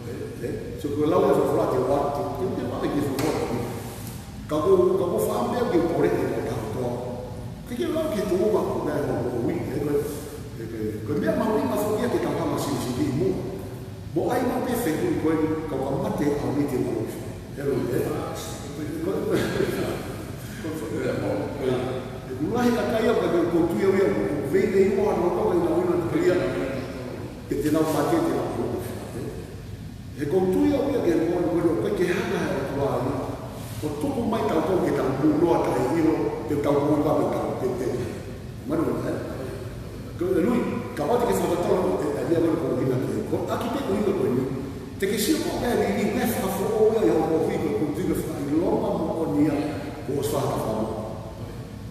Ē? Ē? So, ko e lau ʻa e folofola te u ʻoatu, te u, te u ʻoatu ki he folofola. Ka ko, ka ko e fakaʻamu pē ke u kole ʻe koe kau kotoa. Ke ke lau ki he tuʻunga ko ē ʻo e moʻui, ē, ko e, ē, ko e, ko e meʻa mahuʻinga foki ia ke tau hanga ʻo sivisiviki muʻa. Mou ʻai maʻu pē fehuʻi ko eni, kau ka mate ʻaho ni te u maʻu. Ē, ē. Ko e, ko e, ko e, ʻoku lahi e kakai ʻoku, ʻoku tui au ia, ʻoku veiveiua ʻa e loto ʻi he ʻuhinga te u pehē, ke te nau mate, te nau maʻu. Ē. He ʻoku ou tui au ia ki he moʻoni ko eni ʻoku ʻikai ke hanga ʻe he ʻOtua ia ʻo tuku mai tautolu ke tau punoa taʻeʻilo, ke tau punoa pē tau pete. Manatuʻi, ē? Ko e lui, kapau te ke fakatotolo e, e, e meʻa ko eni ko e ʻuhinga ko ē. Ko e ʻaki pē ko e ʻuhinga ko eni. Te ke sio ko e liliu, ko e fakafoʻou ia ʻi hoʻo moʻui, ko e ʻoku ou tui ko e fakaʻilonga moʻoni ia kuo ʻosi fakatau.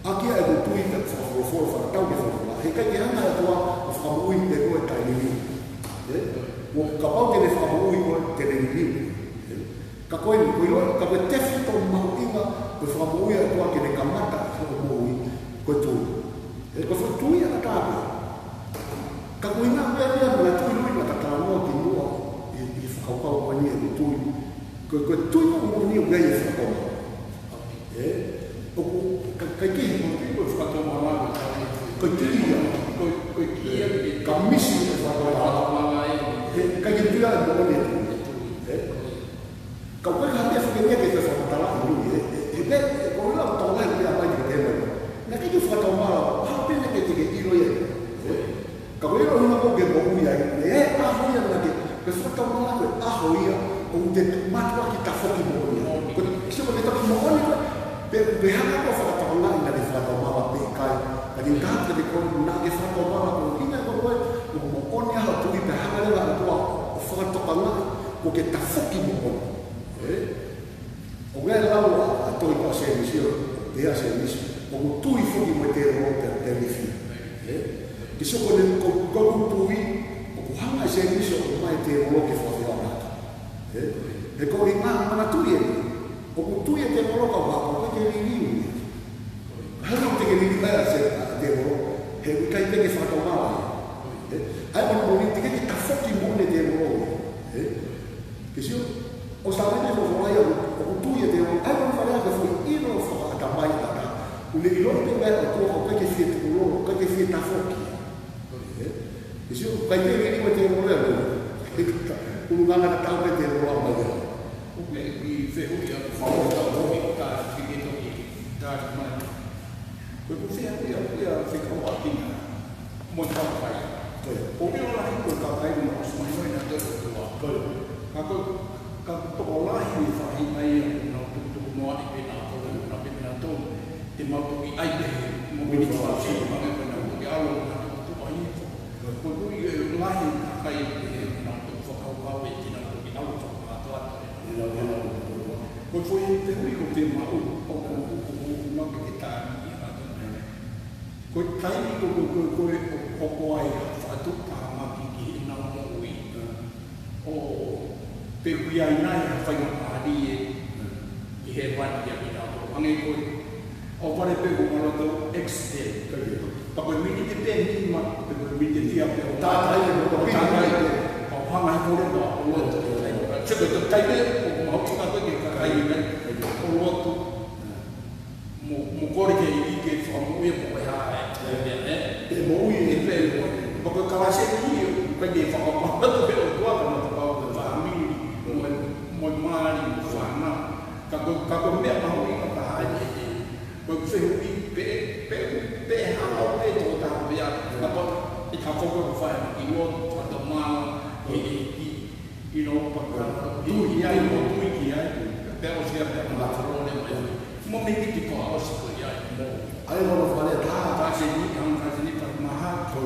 ʻAki ʻa e ʻoku ou tui ki he fakafolofola, fakatau ki he folofola. He ʻikai ke hanga ʻe he ʻOtua ʻo fakamoʻui pē koe taʻeliliu. Ē? Mo kapau te ne fakamoʻui koe, te ne liliu. Ē? Ka ko e, ko e ʻilo, ka ko e tefitoʻi mahuʻinga ʻo e fakamoʻui ʻa e ʻOtua ke ne kamata hoʻo moʻui, ko e tui. Ē, ko e foʻi tui ʻataʻatā pē. Ka ko e ʻuhinga pē ia naʻa tau ʻilo ʻi he talanoa kimuʻa ʻi, ʻi he fakakaukau ko eni ʻo e tui. Ko, ko e tui ko eni ʻoku ʻi ai e fakatomala. Ē? ʻOku, ka, ka ke, ko e tui ko e fakatomala, ko e tui ia. Ko, ko e kia, ka misi e fakatomala. Fakatomala ē. Ē, ka ke tui ʻa e moʻoni e tui. Ē? Ka ʻoku ʻikai ha meʻa fakameʻa ke te fakamatalaʻi ʻi he, he, he, he, ko e lau tau lai meʻa mai ki he meʻa. Naʻe ʻikai ke fakatomala, ha pē naʻe ʻikai te ke ʻilo ia. Ē? Ka ko e ʻuhinga ko ē ke moʻui ai, ʻe ʻaho ia naʻa ke, ke fakatomala ko e ʻaho ia, ʻoku te mātuʻaki tafoki moʻoni. Ko e, sio ko e toki moʻoni ko ē, pe, pe hanga ko ē ʻo fakatokangaʻi naʻa ke fakatomala pe ʻikai. Ka ʻi he taimi ko ē naʻa ke fakatomala ko e ʻuhinga ko ē, ʻoku moʻoni ʻa hoʻo tui pea hanga leva ʻe he ʻOtua ʻo fakatokangaʻi kuo ke tafoki moʻoni. Ē? ʻOku ʻi ai e lau ʻa, ʻa e tohi ko Sēmisi ʻo, pea Sēmisi, ʻoku tui foki mo e tēvolo pea, pea liliu. Ē? Ke sio ko eni ko, ko ʻeku tui, ʻoku hanga ʻe Sēmisi ʻo ʻomai e tēvolo ke fakafeʻao. Ē? He ko e ʻuhinga manatuʻi ē, ʻoku tui e tēvolo ka ʻoku ʻikai ke liliu. Hanga ʻo te ke liliu mai ʻa e tēvolo, he ʻoku ʻikai te ke fakatomala. Ē? ʻA ia ko hono moʻoni te ke tafoki moʻoni e tēvolo. Ē? Ke sio, ʻoku sāmene mo fōʻai ʻoku, ʻoku tui e tēvolo, ʻa ia ko hono fale ʻa e foʻi ʻilo fakaʻatamai ʻataʻatā. ʻOku ne ʻilo pē meʻa ʻa e ʻOtua ʻoku ʻikai ke fie tukulolo, ʻikai ke fie tafoki. Ē? Ke sio, ʻikai ke liliu e tēvolo ia. Kulunganga tatau pē tēvolo ʻa mai ia. ʻOku ou kiʻi fehuʻi atu, fakaʻosi atu, ʻoku ou kiʻi toki tali mai. Ko ʻeku fehuʻi atu ia fekauʻaki mo e kakai. Ko ia. ʻOku ʻi ai e lahi ko e kakai naʻe ʻosi mahino ʻenautolu e ʻOtua. Ko ia. Ka ko, ka tokolahi e faʻahinga ia naʻa nau tukutuku noa ʻi pē naʻa nau, naʻa pē naʻa nau, te mau toki ʻai pē he, mo e mini ko e fasi, mo e mini ko e nau toki ʻalu, nau toki tuku ai. Ko ia. Ko e ʻuhi e lahi e kakai pehē naʻa nau toki fakakaukau ʻe kinautolu ke nau toki ʻalu fakakātoa. ʻIo, ʻio. Ko e foʻi fehuʻi ko ē te u maʻu, ʻoku, ʻoku, ʻoku, ʻoku ou maʻu ke ke tali ʻi ha taimi. Ko e taimi ko ē, ko e, ko e, ko e, ʻoku hoko ai ʻa e fakatuʻutāmaki ki heʻenau moʻui. ʻO, pe ʻoku ʻi ai nai ha faingamālie ʻi hēvani kiate kinautolu. Hangē ko e, ʻohovale pē ko e ʻalu atu accident. Pea ko e miniti pē nima, pe ko e miniti fiha pē ʻo tātā ai, ʻo tātā ai, ʻo hanga he kole ʻo lotu ki he taimi. Sio ko e taimi ʻoku mahuʻinga ko ē ki he kakai ni, ʻo lotu. Mo, mo kole ki he ʻEiki ke fakamoʻui ia mo e hā ē. Ē, ē, ē. Ke moʻui ē. Ē, pē, mo, mo ko e kalasi ē, ʻikai ke fakapapau atu pē ʻOtua ka mo fakapapau atu pē fāmili, mo e, mo e mali, mo e fānau. Ka ko, ka ko e meʻa mahuʻinga ka hāʻele ē. Ko e fehuʻi pe, pe, pe hā ʻo pē tō tā pē ā. Ka ko e, ʻi ka foko ko fai ki loto, fakatomala, ē, ē, ē. You know, pea tui ki ai, mo tui ki ai, pea ʻosi ia pea makalone mai. Mo mei ki ko ʻosi ko ia, mo. ʻA ia ko hono fale tā. Ka se ni, ka se ni pa maha, ko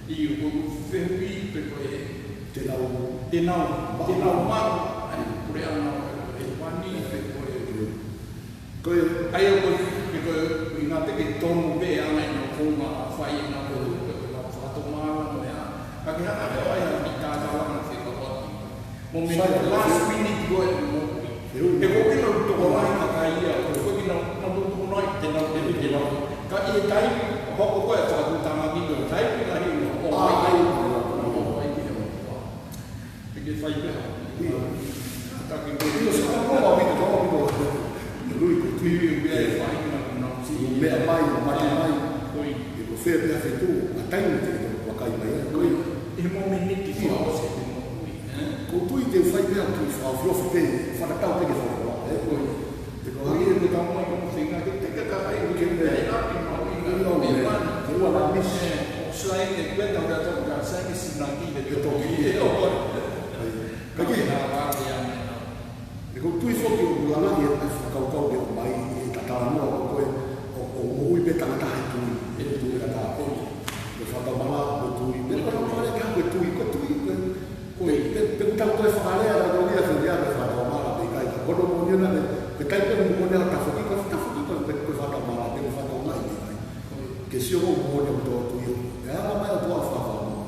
ʻIo, ko e fehuʻi pe ko e te nau, te nau, te nau maʻu ʻa e puleʻanga ʻo e pani pe ko e, ko e, ʻa ia ko e, pe ko e, ʻuhinga pē ke tonu pē ʻa e anga ʻenau konga fai ʻenau lotu pe ko ʻenau fakatomala mo e hā. Ka ke hanga pē ʻo ʻai ha kiʻi tatalanga fekauʻaki mo e meʻa last minute ko ē ʻo e moʻui. He ko e ʻilo tokolahi kakai ia, ko e foki nau, nau tuku noa i te nau te te nau. Ka ʻi he taimi, hoko ko e fakatuʻutāmaki ko e taimi lahi ʻo ʻomai ai, ʻo ʻomai ki he moʻui. He ke fai pē ha. ʻIo. Taki ko ʻio, sa ka ko ʻaupito, ko ʻaupito. Lui ko tui. Lui ko tui, ʻe fai na, na, si. Meʻa mai, mate mai. Ko ia. ʻE ko fē pē ha feituʻu, ʻa taimi te ke vakai mai ai. Ko ia. ʻI he momeniti ʻio. Fakaʻosi ʻo e moʻui. Ko tui te u fai pē au ki fakaofiofi pē, fakatatau pē ki he fakaʻosi. Ko ia. Te ko hangē ko tau mai ko feinga ke te ka ka ai ke me ai api mau i ngā ʻio, me me mana. Te ua la misi. ʻO sai ke kueta ka tau ka sai ke sinaki ke te toki. Ka ke nā vā ke ane nā. ʻE ko tui foki ʻoku langa ʻi he fakakaukau ke ʻomai ʻi he tatalanoa ko ē ʻo, ʻo moʻui pē tangata he tui, he tui ka tā ko ē. Ko e fakatomala ko e tui, me ko e fakatomala ka ko e tui, ko e tui, ko e, ko e, pe, pe, pe tau ko e fakalea la ko ia ko ia ko e fakatomala pe kai ka kono mo ni na pe, pe kai pe mo ni na tafoki ka tafoki ka pe, ko e fakatomala pe ko e fakatomala pe kai. Ke sio mo ni ʻo tō tui. ʻE ala mai ʻo tō fakatomala.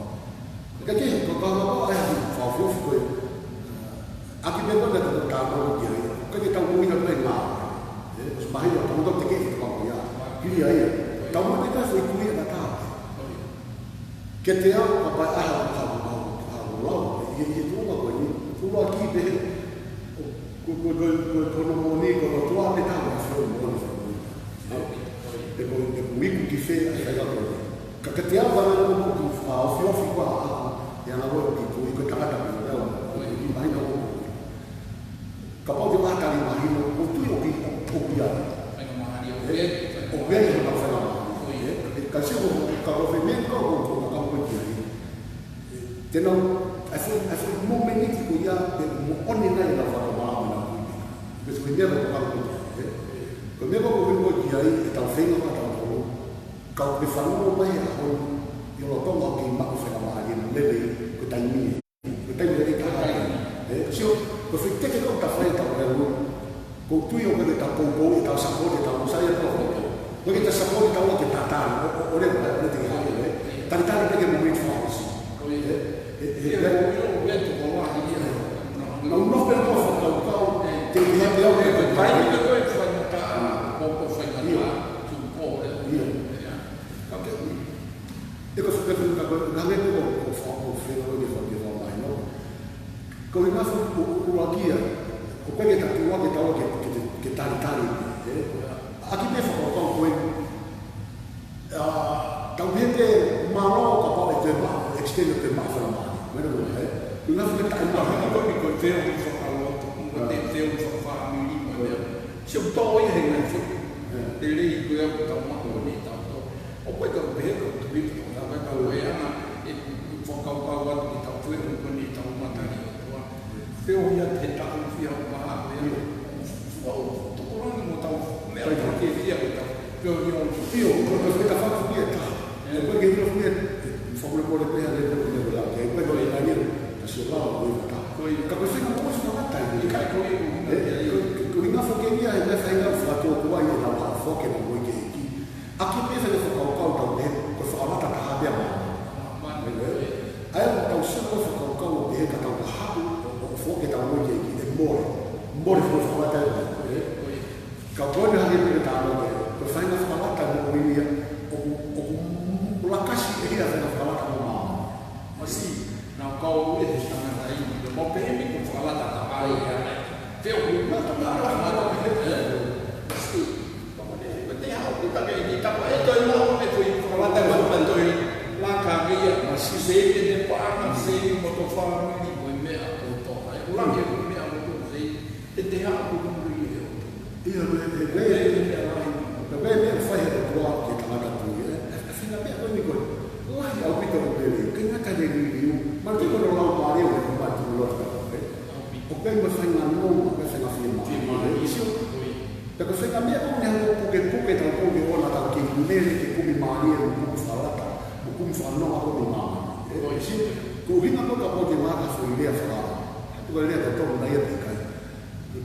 Ka ke, ko ka ko e fakaofiofi ko ē. ʻAki pē ko e tau tāmau ki ai, ko e tau moʻui na pē ngā. ʻE, ʻosi mahino, tau tau te ke i tau ia. Pili ai, tau moʻui pē ka fai kui e kata. Ke te au, ka pai aha, ka pai aha, ka pai lau, ʻi he, ʻi he tuʻunga ko eni, tuʻunga ki pē, ko, ko, ko, ko, ko no moni, ko no tua te tau, ʻa fai moni, fai moni. ʻE, ko, ʻe ko iku ki fē, ʻa fai la ko eni. Ka ke te au, ka lau, ko, ko, fakaofiofi ko ā, ʻe ana ko e kui, ko e tangata ko, ʻe au, ko, ko, ko, mahino ko, Kapau te u tali mahino, ko tui ʻoku ʻi, ʻoku ʻi ai. ʻOku ʻi ai hona faingamālie. Ka sio ko, ka ko e meʻa ko, ko, ko, ka ko ki ai. Te nau, ʻa e foʻi, ʻa e foʻi momeniti ko ia, te mo one nai na fakatomala mo na kui. Pe ko e meʻa ko, ka ko ki ai. Ko e meʻa ko, ko ki ai, ʻe tau feinga ka tau tau. Ka ʻoku ke fanongo mai he ʻaho ni, ʻi lolotonga ʻoku ke maʻu faingamālie lelei, ko e taimi ē. Ko e taimi lelei ka ai. ʻE, sio, ko e foʻi teke ko ē ʻoku ta fai ʻetau lea mo. Ko tui ʻoku ke ta poupou, ʻetau sapoti, ʻetau sai, ʻetau poupou. Ko ke ta sapoti, ʻetau ke ta tali, ʻo, ʻo, ʻo lea, ʻo lea te ke hake, ʻe. Talitali pē ke mo mei fakaʻosi. ʻE, ʻe, ʻe, ʻe, ʻe, ʻe, ʻe, ʻe, ʻe, nau nofo pē mo fakakaukau, te u hake au, ʻe, ko e taimi ko ē ʻoku faingataʻa, ko, ko faingataʻa, ʻio. Tuʻu ko ē, ʻio. ʻE, ka ke, ʻE ko e fakaʻuhinga ko e, ko e hangē ko e, ko e fa-, ko e fenua ke fa-, ke fakamahino. Ko e ʻuhinga foki ʻo, ʻo, ʻo ʻuluaki ia, ko e peke tatua ke tau ke, ke, ke talitali, ʻe? ʻAki pē fakakaukau ko ē, ʻa, tau pehē pē mālō kapau ʻe te ma, extend ʻe te ma fakamahino. Mene mo, ʻe? Ko e ʻuhinga foki taʻe ma, ko e, ko e teo ki fakaloto, ko e teo ki fakafāmili, mo e meʻa. Sio tō ia he ngaahi foki. Te lei ko ia ko tau ma ko ni tau tō. ʻO ko e kau pehē, kau tui, kau tau, kau e ana, ʻe fakakaukau atu ki tau tui, ʻo ko ni tau matani ʻo tua. Te o ia te tau fia ʻo maha ko ia. Fua ʻo tokolahi mo tau meʻa ko ke fia ko tau. Te o ia ʻo ʻio, ko e fia ta fatu ia ta. ʻE ko e ke ilo fia, fakule kole pehē le ko le ko la. Ke ko e ko le nani, ka sio la ʻo ia ta. Ko ia. Ka ko e fia mo fua ta. ʻIkai ko ia ko ia. ʻE, ko, ko, ko ina fo ke ia, ʻe fai na fatu ko ai, ʻe na fo ke na mo ke ki. ʻAki pē fai fakakaukau tau pehē, ko e fakalata taha pē ʻa māmani. ʻA ia ʻoku tau sio ko e fakakaukau ʻo pehē ka tau ka haʻu, ʻo, ʻo, ʻo foki tau moʻui ki he ʻEiki, ʻe mole. Mole ko e fakalata ʻe mole. Ka ko ena hake pē tāno pē, ko e faʻahinga fakalata mo ia, ʻoku, ʻoku lakasi ʻe ia faʻahinga fakalata mo māmani. Masi, nau kau ʻi he tangata ʻi, mo pehē ni ko e fakalata taha pē ia. Te o mata mata mata pehē. Masi. Ko te hau ki ta ke ki ta ko e toi lau me ko i fakalata lau me toi la ka ke ia ma si se ke te pa ma se ni mo to fa mi ni mo i meʻa ko to ai. Ula ke mo i meʻa mo to se te te hau ko mo i e o. Ia me, e, e, e, e, e, me, me, fai he kua ke tangata tui, e, e, e, fina me ko ni ko. Lahi ʻaupito ʻo pele, ke ngata le ni liu, ma te ko lau ma le o ma tu lo ta, e. ʻO pehē mo e faʻahinga nonga, mo e faʻahinga fiemālie. Fiemālie. Sio. Pea ko e faʻahinga meʻa ko eni ʻoku pukepuke tau ko ē ʻo na tau ke mele ke kumi mālie mo kumi fakalata, mo Fanongo ʻa koe mei māmani. ʻE, ko e sio, ko e ʻuhinga ko e kapau te u ngāueʻaki ha foʻi lea faka-, ha foʻi lea totonu naʻe ʻikai.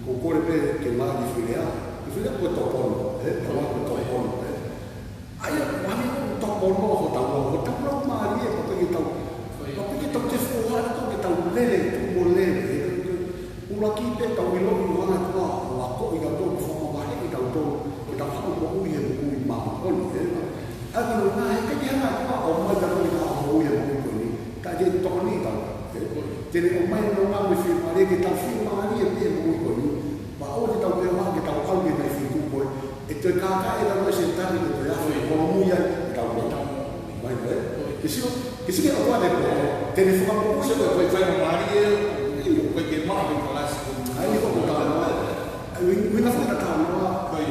Ko e kole pē ke u ngāueʻaki ha foʻi lea, ha foʻi lea ko e tōpono, ʻe, tau ngāueʻaki ko e tōpono, ʻe. ʻA ia, ʻoku ʻikai ko e tōpono hotau, hotau laumālie, pea pehē ke tau, pea pehē ke tau te foha, ke tau lele, tuʻu mo lele, ʻe, ʻuluaki pē tau ʻiloʻi ʻa e ʻOtua, ʻo akoʻi kitautolu, fakamavaheʻi kitautolu, ke tau haʻu ʻo moʻui he moʻui māʻoniʻoni, ʻe. ʻA ia, ko e ʻuhinga he ʻikai ke hanga ʻe he ʻOtua ʻo ʻomai kitautolu ke tau moʻui he moʻui ko eni. Ka te tokoni kitautolu, ʻe. Te ne ʻomai ʻene nonga mo e fiemālie ke tau fiemālie pē he moʻui ko eni. Pea ʻoua te tau pehē ke tau ʻalu ki he ngaahi feituʻu ko ē, ʻe toe kākaaʻi ʻe he kau Sētane ke toe afe ʻo holomui ai ʻetau moʻui. Mai, ʻe? Ke sio, ke sio ki he ʻOtua ʻe pehē, te ne fakamoʻui. Sio, ko e faingamālie, ʻio, ko e ke maʻu e kalasi ko ē. ʻA ia ko e talanoa. ʻA ia, ui, ui na fai talanoa. Ko e,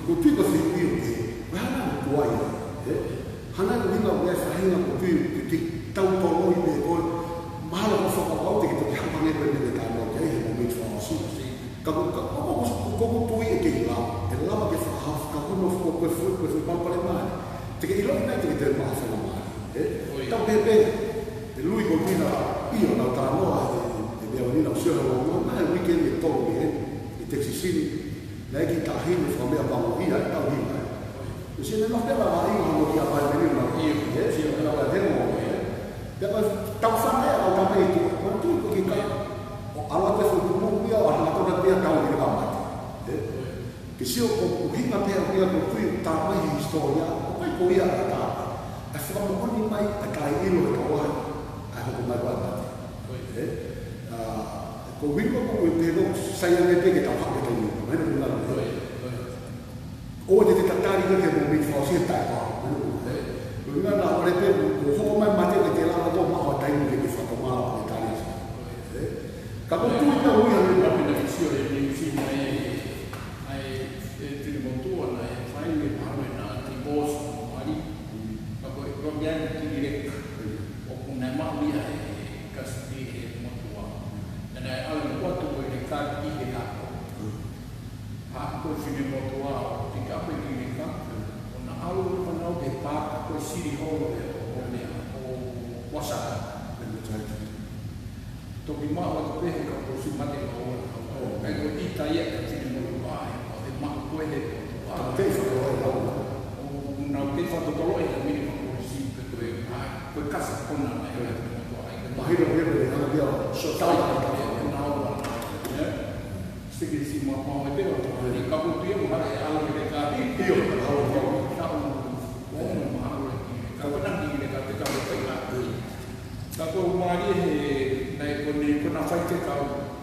ko e tui ko e fiu ʻio ke, ko e hā ʻa e ʻOtua ia, ʻe? Hangē ko e ʻuhinga ʻoku ʻi ai e faʻahinga ko e tui, ke, ke tau toloi pē ko e, mahalo ko e fakakaukau te ke toki hanga pē ʻo talanoa ki ai he mōmeniti fakaʻosi. Ka ko, ka ko, ko, ko, ko e tui ʻe kei lava. ʻE lava ke fakahā, ka ko hono fo-, ko e fo-, ko e foʻi palopalema ē. Te ke ʻiloʻi nai, te ke toe maʻu faingamālie, ʻe? ʻOi. Tau pehē pē, ʻe Lui ko e tui na, ʻio, naʻa ku talanoa, ʻe, ʻe, ʻe meʻa ni naʻa ku sio he ʻaho ni, naʻe weekend ʻe tolu ʻi he, ʻi Texas City. Naʻe ʻi ai e kiʻi taʻahine fakameʻapango ia, ʻe tauhi mai. Ko e sio naʻe nofo pē lava ʻi hono kiʻi ʻapaimeni na. ʻIo, ʻio, ʻio, ʻio, ʻio. Pea ko e tau fanga ʻe au tamai tu, ko e tui ko e kiʻi kai. ʻO ʻalu atu e foʻi tumu ia, ʻo hanga atu pē ia tau ʻi he kamata. ʻE? Ke sio ko e ʻuhinga pē ʻoku ʻi ai ko e tui ʻoku tā mai he hisitōlia, ʻoku ʻikai ko ia ʻa e tā. ʻE fakamoʻoni mai, ʻe ʻikai ʻilo ʻe taua, ʻa e hoko mai ko ē ʻa e mate. ʻE? ʻA, ko e ʻuhinga ko e pehē ko e saiʻia pē ke tau hake taimi. Mahino ko e ʻuhinga. ʻOua te te tatali ki he mōmeniti fakaʻosi he taʻepau. Ko e ʻuhinga naʻa ʻoku ʻi ai pē, ko e hoko mai mate ke te lava ʻo maʻu ha taimi ke ke fakatomala ʻo ke tali. ʻE? Ka ko e tui naʻa ku ʻi ai. Naʻa ku sio he niusi mai, ʻa e, ʻe, finemotuʻa naʻe fai e mahalo naʻe divorce ʻo mali. Ka ko e romiani ki Leka. ʻOku naʻe maʻu ia he kasiti he motuʻa. Naʻe ʻalu atu ko e Leka ki he hako. Hako e finemotuʻa ʻo pika pe ki Leka, ʻo na ʻalu ʻo fanau ke paka ko e sili holo ʻe ʻo, ʻo meʻa, ʻo Wasaka. Toki maʻu atu pē he kau polisi mate ʻo, ʻo, ʻo, ʻai ko e ʻita ia ʻa e finemotuʻa ʻe, ʻo e maʻu ko ē he motuʻa. Tau kei fakatotolo ʻe lau. ʻO, nau kei fakatotolo ʻe he mini kau polisi pē ko e, ʻa, ko e kasi kona mai ʻa e finemotuʻa ʻa e. Mahino pē pē ʻe hanga pē ʻo, so tau. ʻE, nau ʻa, ʻe. Siki si ma ma me te o ni ka ko tui mo hare alo ni ka ni. ʻIo, alo ni. Ka o mo alo ni. Ka ko na ni ka te ka mo te ka. Ka ko mali he na ko ni ko na fai te ka.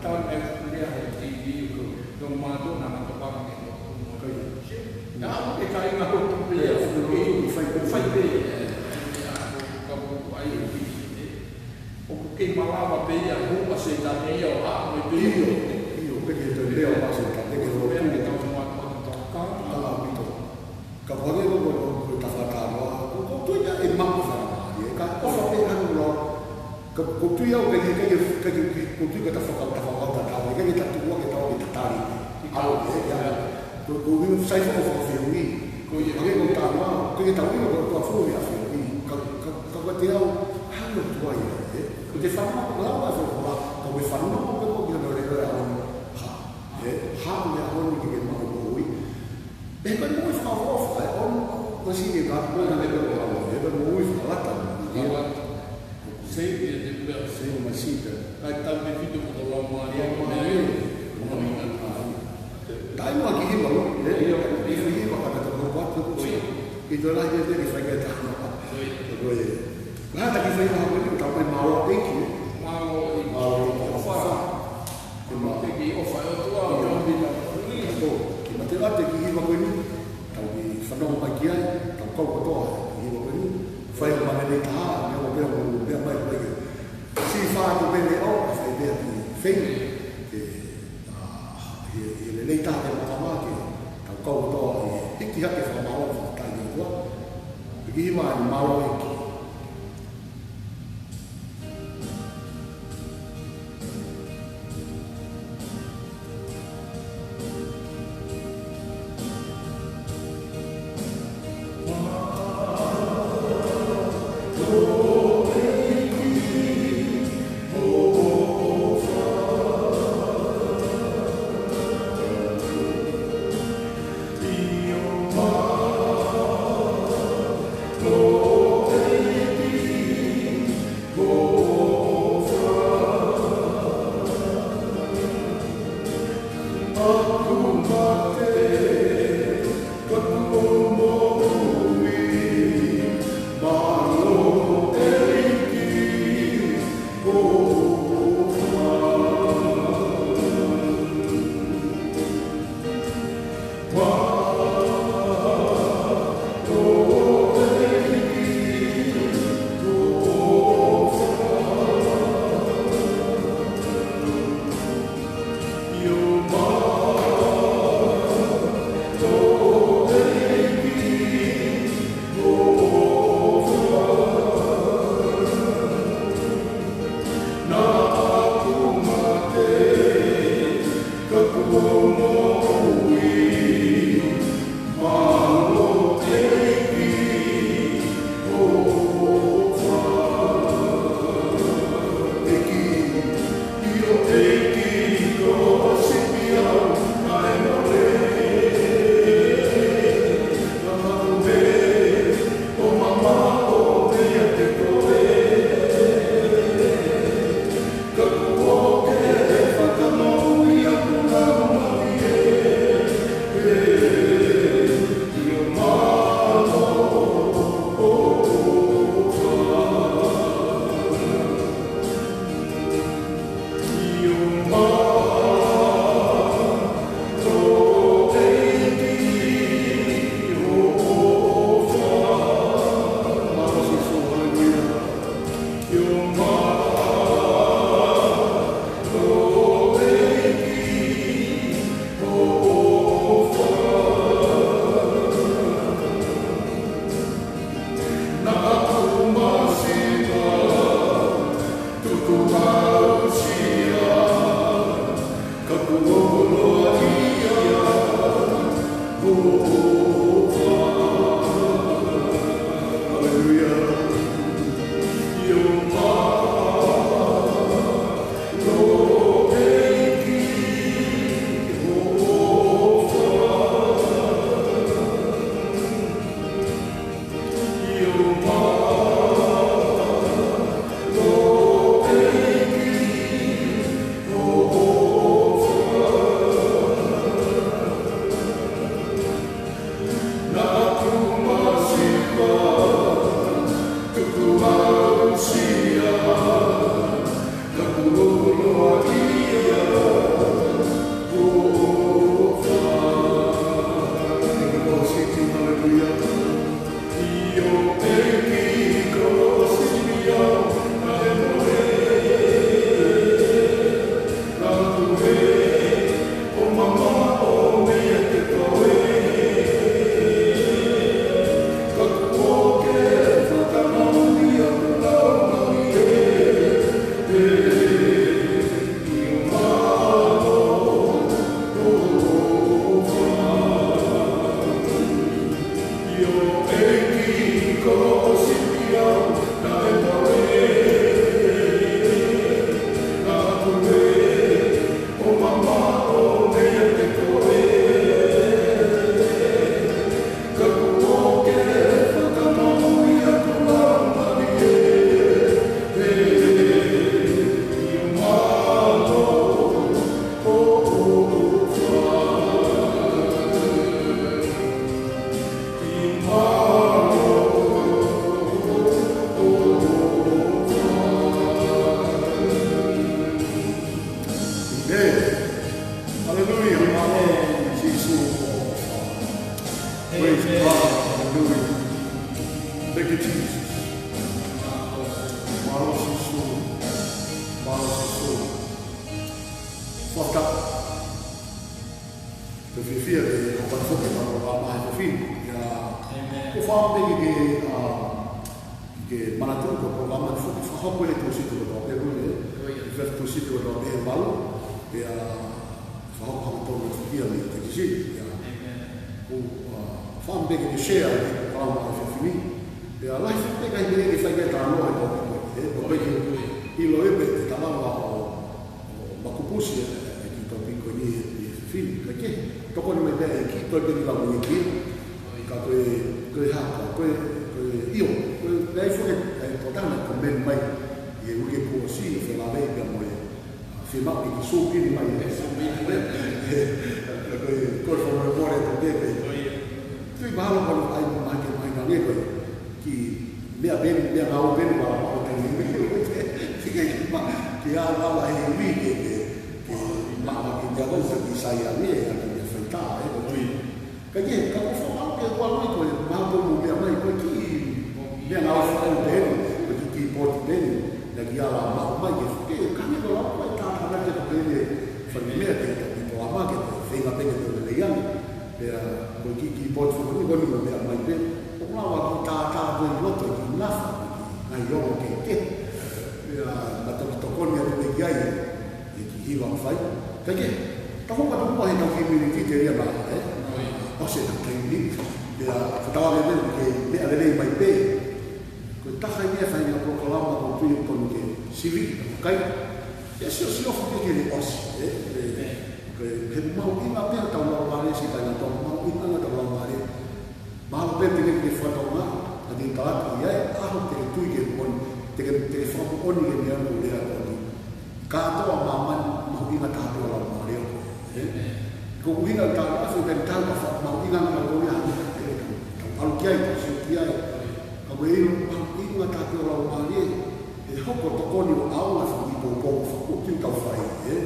Ka na ni he T V ko. Ko ma to na na to ba ni ko. Ka o te ka ina ko tu pe. ʻIo, fai pe. Fai pe. Ka ko ai. ʻOku kei malava pē ia, hū ʻa Sētane ia ʻo haʻu mai pē. ʻIo, ʻio, pē ke toe lea ʻa Sētane, ke lea ke tau moa, tau tau ka. Ka la mito. Ka ko e ko ko ko ta fa ta wa, ko ko tu ia ʻe maʻu fa. Ia ka ko fa pē ka no. Ka ko tu ia ʻoku ke ke ke ko tu ka ta fa ka ta fa ka ta ta, ke ke ta tu wa ke ta wa ke ta tali. ʻAlo ke ia. Ko ko ui sai fa fa fiu ni. Ko ia ke ko ta wa, ke ke ta ui ko ko fu ia fiu ni. Ka ka Ka ko te au, hanga atu ai, ʻe? Ko te fanongo, lau ʻa e folofola, ka ko e fanongo pē ko ia ʻo lele ʻa e ʻaho ni. Ha, ʻe? Haʻu ʻa e ʻaho ni ke ke maʻu moʻui. ʻE, ko e moʻui fakaʻofoʻofa, ʻe? ʻOno, ko si ke ka, ko e ka lele ʻa e ʻaho ni, ʻe? Ko e moʻui fakalata, ʻe? Fakalata. Save ʻa e te pea. Save my seat, ʻe? Kae tau te fito ko tau lau mālie, ʻe? Moʻui na. Taimi ʻa e kiʻi hiva, ʻe? ʻIo. Kiʻi hiva ka ta ko kuat ko kuat. Ki tō lahi ke te ke fai ke ta. ʻIo. Ko e. Ko e hā ta kiʻi fai ha ko ni, ta ko e mālō ʻEiki, ʻe? Mālō ʻEiki. Mālō ʻEiki. ʻOfa. Ke ma. Te kiʻi ʻofa ʻa e ʻOtua, ʻio. Ke ma te ʻa e kiʻi hiva ko eni. Tau kiʻi fanongo mai ki ai, tau kau kotoa kiʻi hiva ko eni. Fai ma ne nei taha, ne o pea mo pea mai ko e. Si fa ko pea ne o, fai pea ki fei. Ke ʻA, ʻi he, ʻi he lelei taha ke makava ke tau kau kotoa ʻi he hiki hake fakamālō fakataha ki he ʻOtua. Hiki hiva ʻa e mālō ʻEiki. Amen. Hallelujah. Amen. Praise God. Hallelujah. Thank you, Jesus. Mālō Sīsū. Mālō Sīsū. Fakatapu. Ko e fiefia ke ʻoatu foki ʻa e polokalama he efiafi ni. ʻIo. Amen. Ko e fakaʻamu pē ke, ke, ʻa, ke manatuʻi ko e polokalama ni foki fakahoko he Tūsite kotoa pē, ʻio. ʻIo. He Tūsite kotoa pē he valu. ʻIo. Fakahoko ʻa e polokalama ni foki ʻi he Tūsite. ʻIo. Amen. Ko e, ʻa, fakaʻamu pē ke share ʻa e polokalama he efiafi ni. ʻIo. Lahi foki pē ngaahi meʻa ke fai ki ai e talanoa he tōpiko, ē, ko e peki ʻilo ē pē te talanoa ʻo, ʻo makupusi e, e kiʻi tōpiko ni ʻi he, ʻi he fefine, kae kehe, tokoni mai pē e kiʻi tōpiko ni lau ʻi he kia, ka ko e, ko e hā, ka ko e, ko e ʻio, ko e, naʻe foki e, e kotana ko meni mai, ʻi he uike kuo ʻosi, ʻo felāveʻi pea mo e, Fiemaʻu ke ke sūpini mai, ē, sūpini mai. Ko e, ko e fakamolemole atu pē, pē. Tui mahalo ko e ʻai mai ke mai na nge ko e kiʻi meʻa pē, meʻa ngāue pē, ma, ma, ko e taimi ni. Ke, ke, ke, ma, ke ala ala he ui ke, ke, ke, ma, ma, ke, ke, ke, ke sai a ni, ʻa ke, ke faitā, ē, ko e tui. Kae kehe, ka ko e fakaʻau ke ua lui ko e mapu mo meʻa mai ko e kiʻi meʻa ngāue fakaʻau pē eni, ko e kiʻi, kiʻi pōti pē eni, naʻa ke ala maʻu mai ke, ke, ka ne ko lau ko e tātānaki ko e ne fai meʻa ke, ke, ke pō ama ke, ke feinga pē ke tō lelei ange. Pea, ko e kiʻi, kiʻi pōti fakaʻau ko eni mo meʻa mai pē, ʻoku lava ke tātā pē ʻi loto e kiʻi nafa, ko e kiʻi ngaahi ongo kehekehe. Pea, ma toki tokoni atu pē ki ai, ʻi he kiʻi hiva ʻoku fai. Kae kehe, tau hoko atu muʻa he tau kiʻi miniti telia ma, ē? ʻOsi e taimi ni. Pea, fakatauange pē ke meʻa lelei mai pē. Ko e taha ia e faʻahinga polokalama ʻoku ou tui ʻoku totonu ke sivi, kai. Pea siosio foki ke ne ʻosi, ē? Ē, ē, he mahuʻinga pē ʻetau laumālie, siʻi kāinga, tau mahuʻinga ʻetau laumālie. Mahalo pē te ke fakatokangaʻi, ka te talaki ia e ʻaho te ke tui ke moʻoni, te ke, te ke fakamoʻoni ke meʻa mo lea ko eni. Kātoa māmani mahuʻinga taha pē ʻa e laumālie ko ē. Ko e ʻuhinga tānaki, ʻoku ʻikai ke tau ka fa-, mahuʻinga ʻa e laumālie, ʻa e tau, tau ʻalu ki ai, tau sio ki ai. Ka ko e ʻilo mahuʻinga taha pē ʻa e laumālie, ʻe hoko tokoni ʻo ʻaonga fakaʻi poupou, fakaʻi tau fai, ē?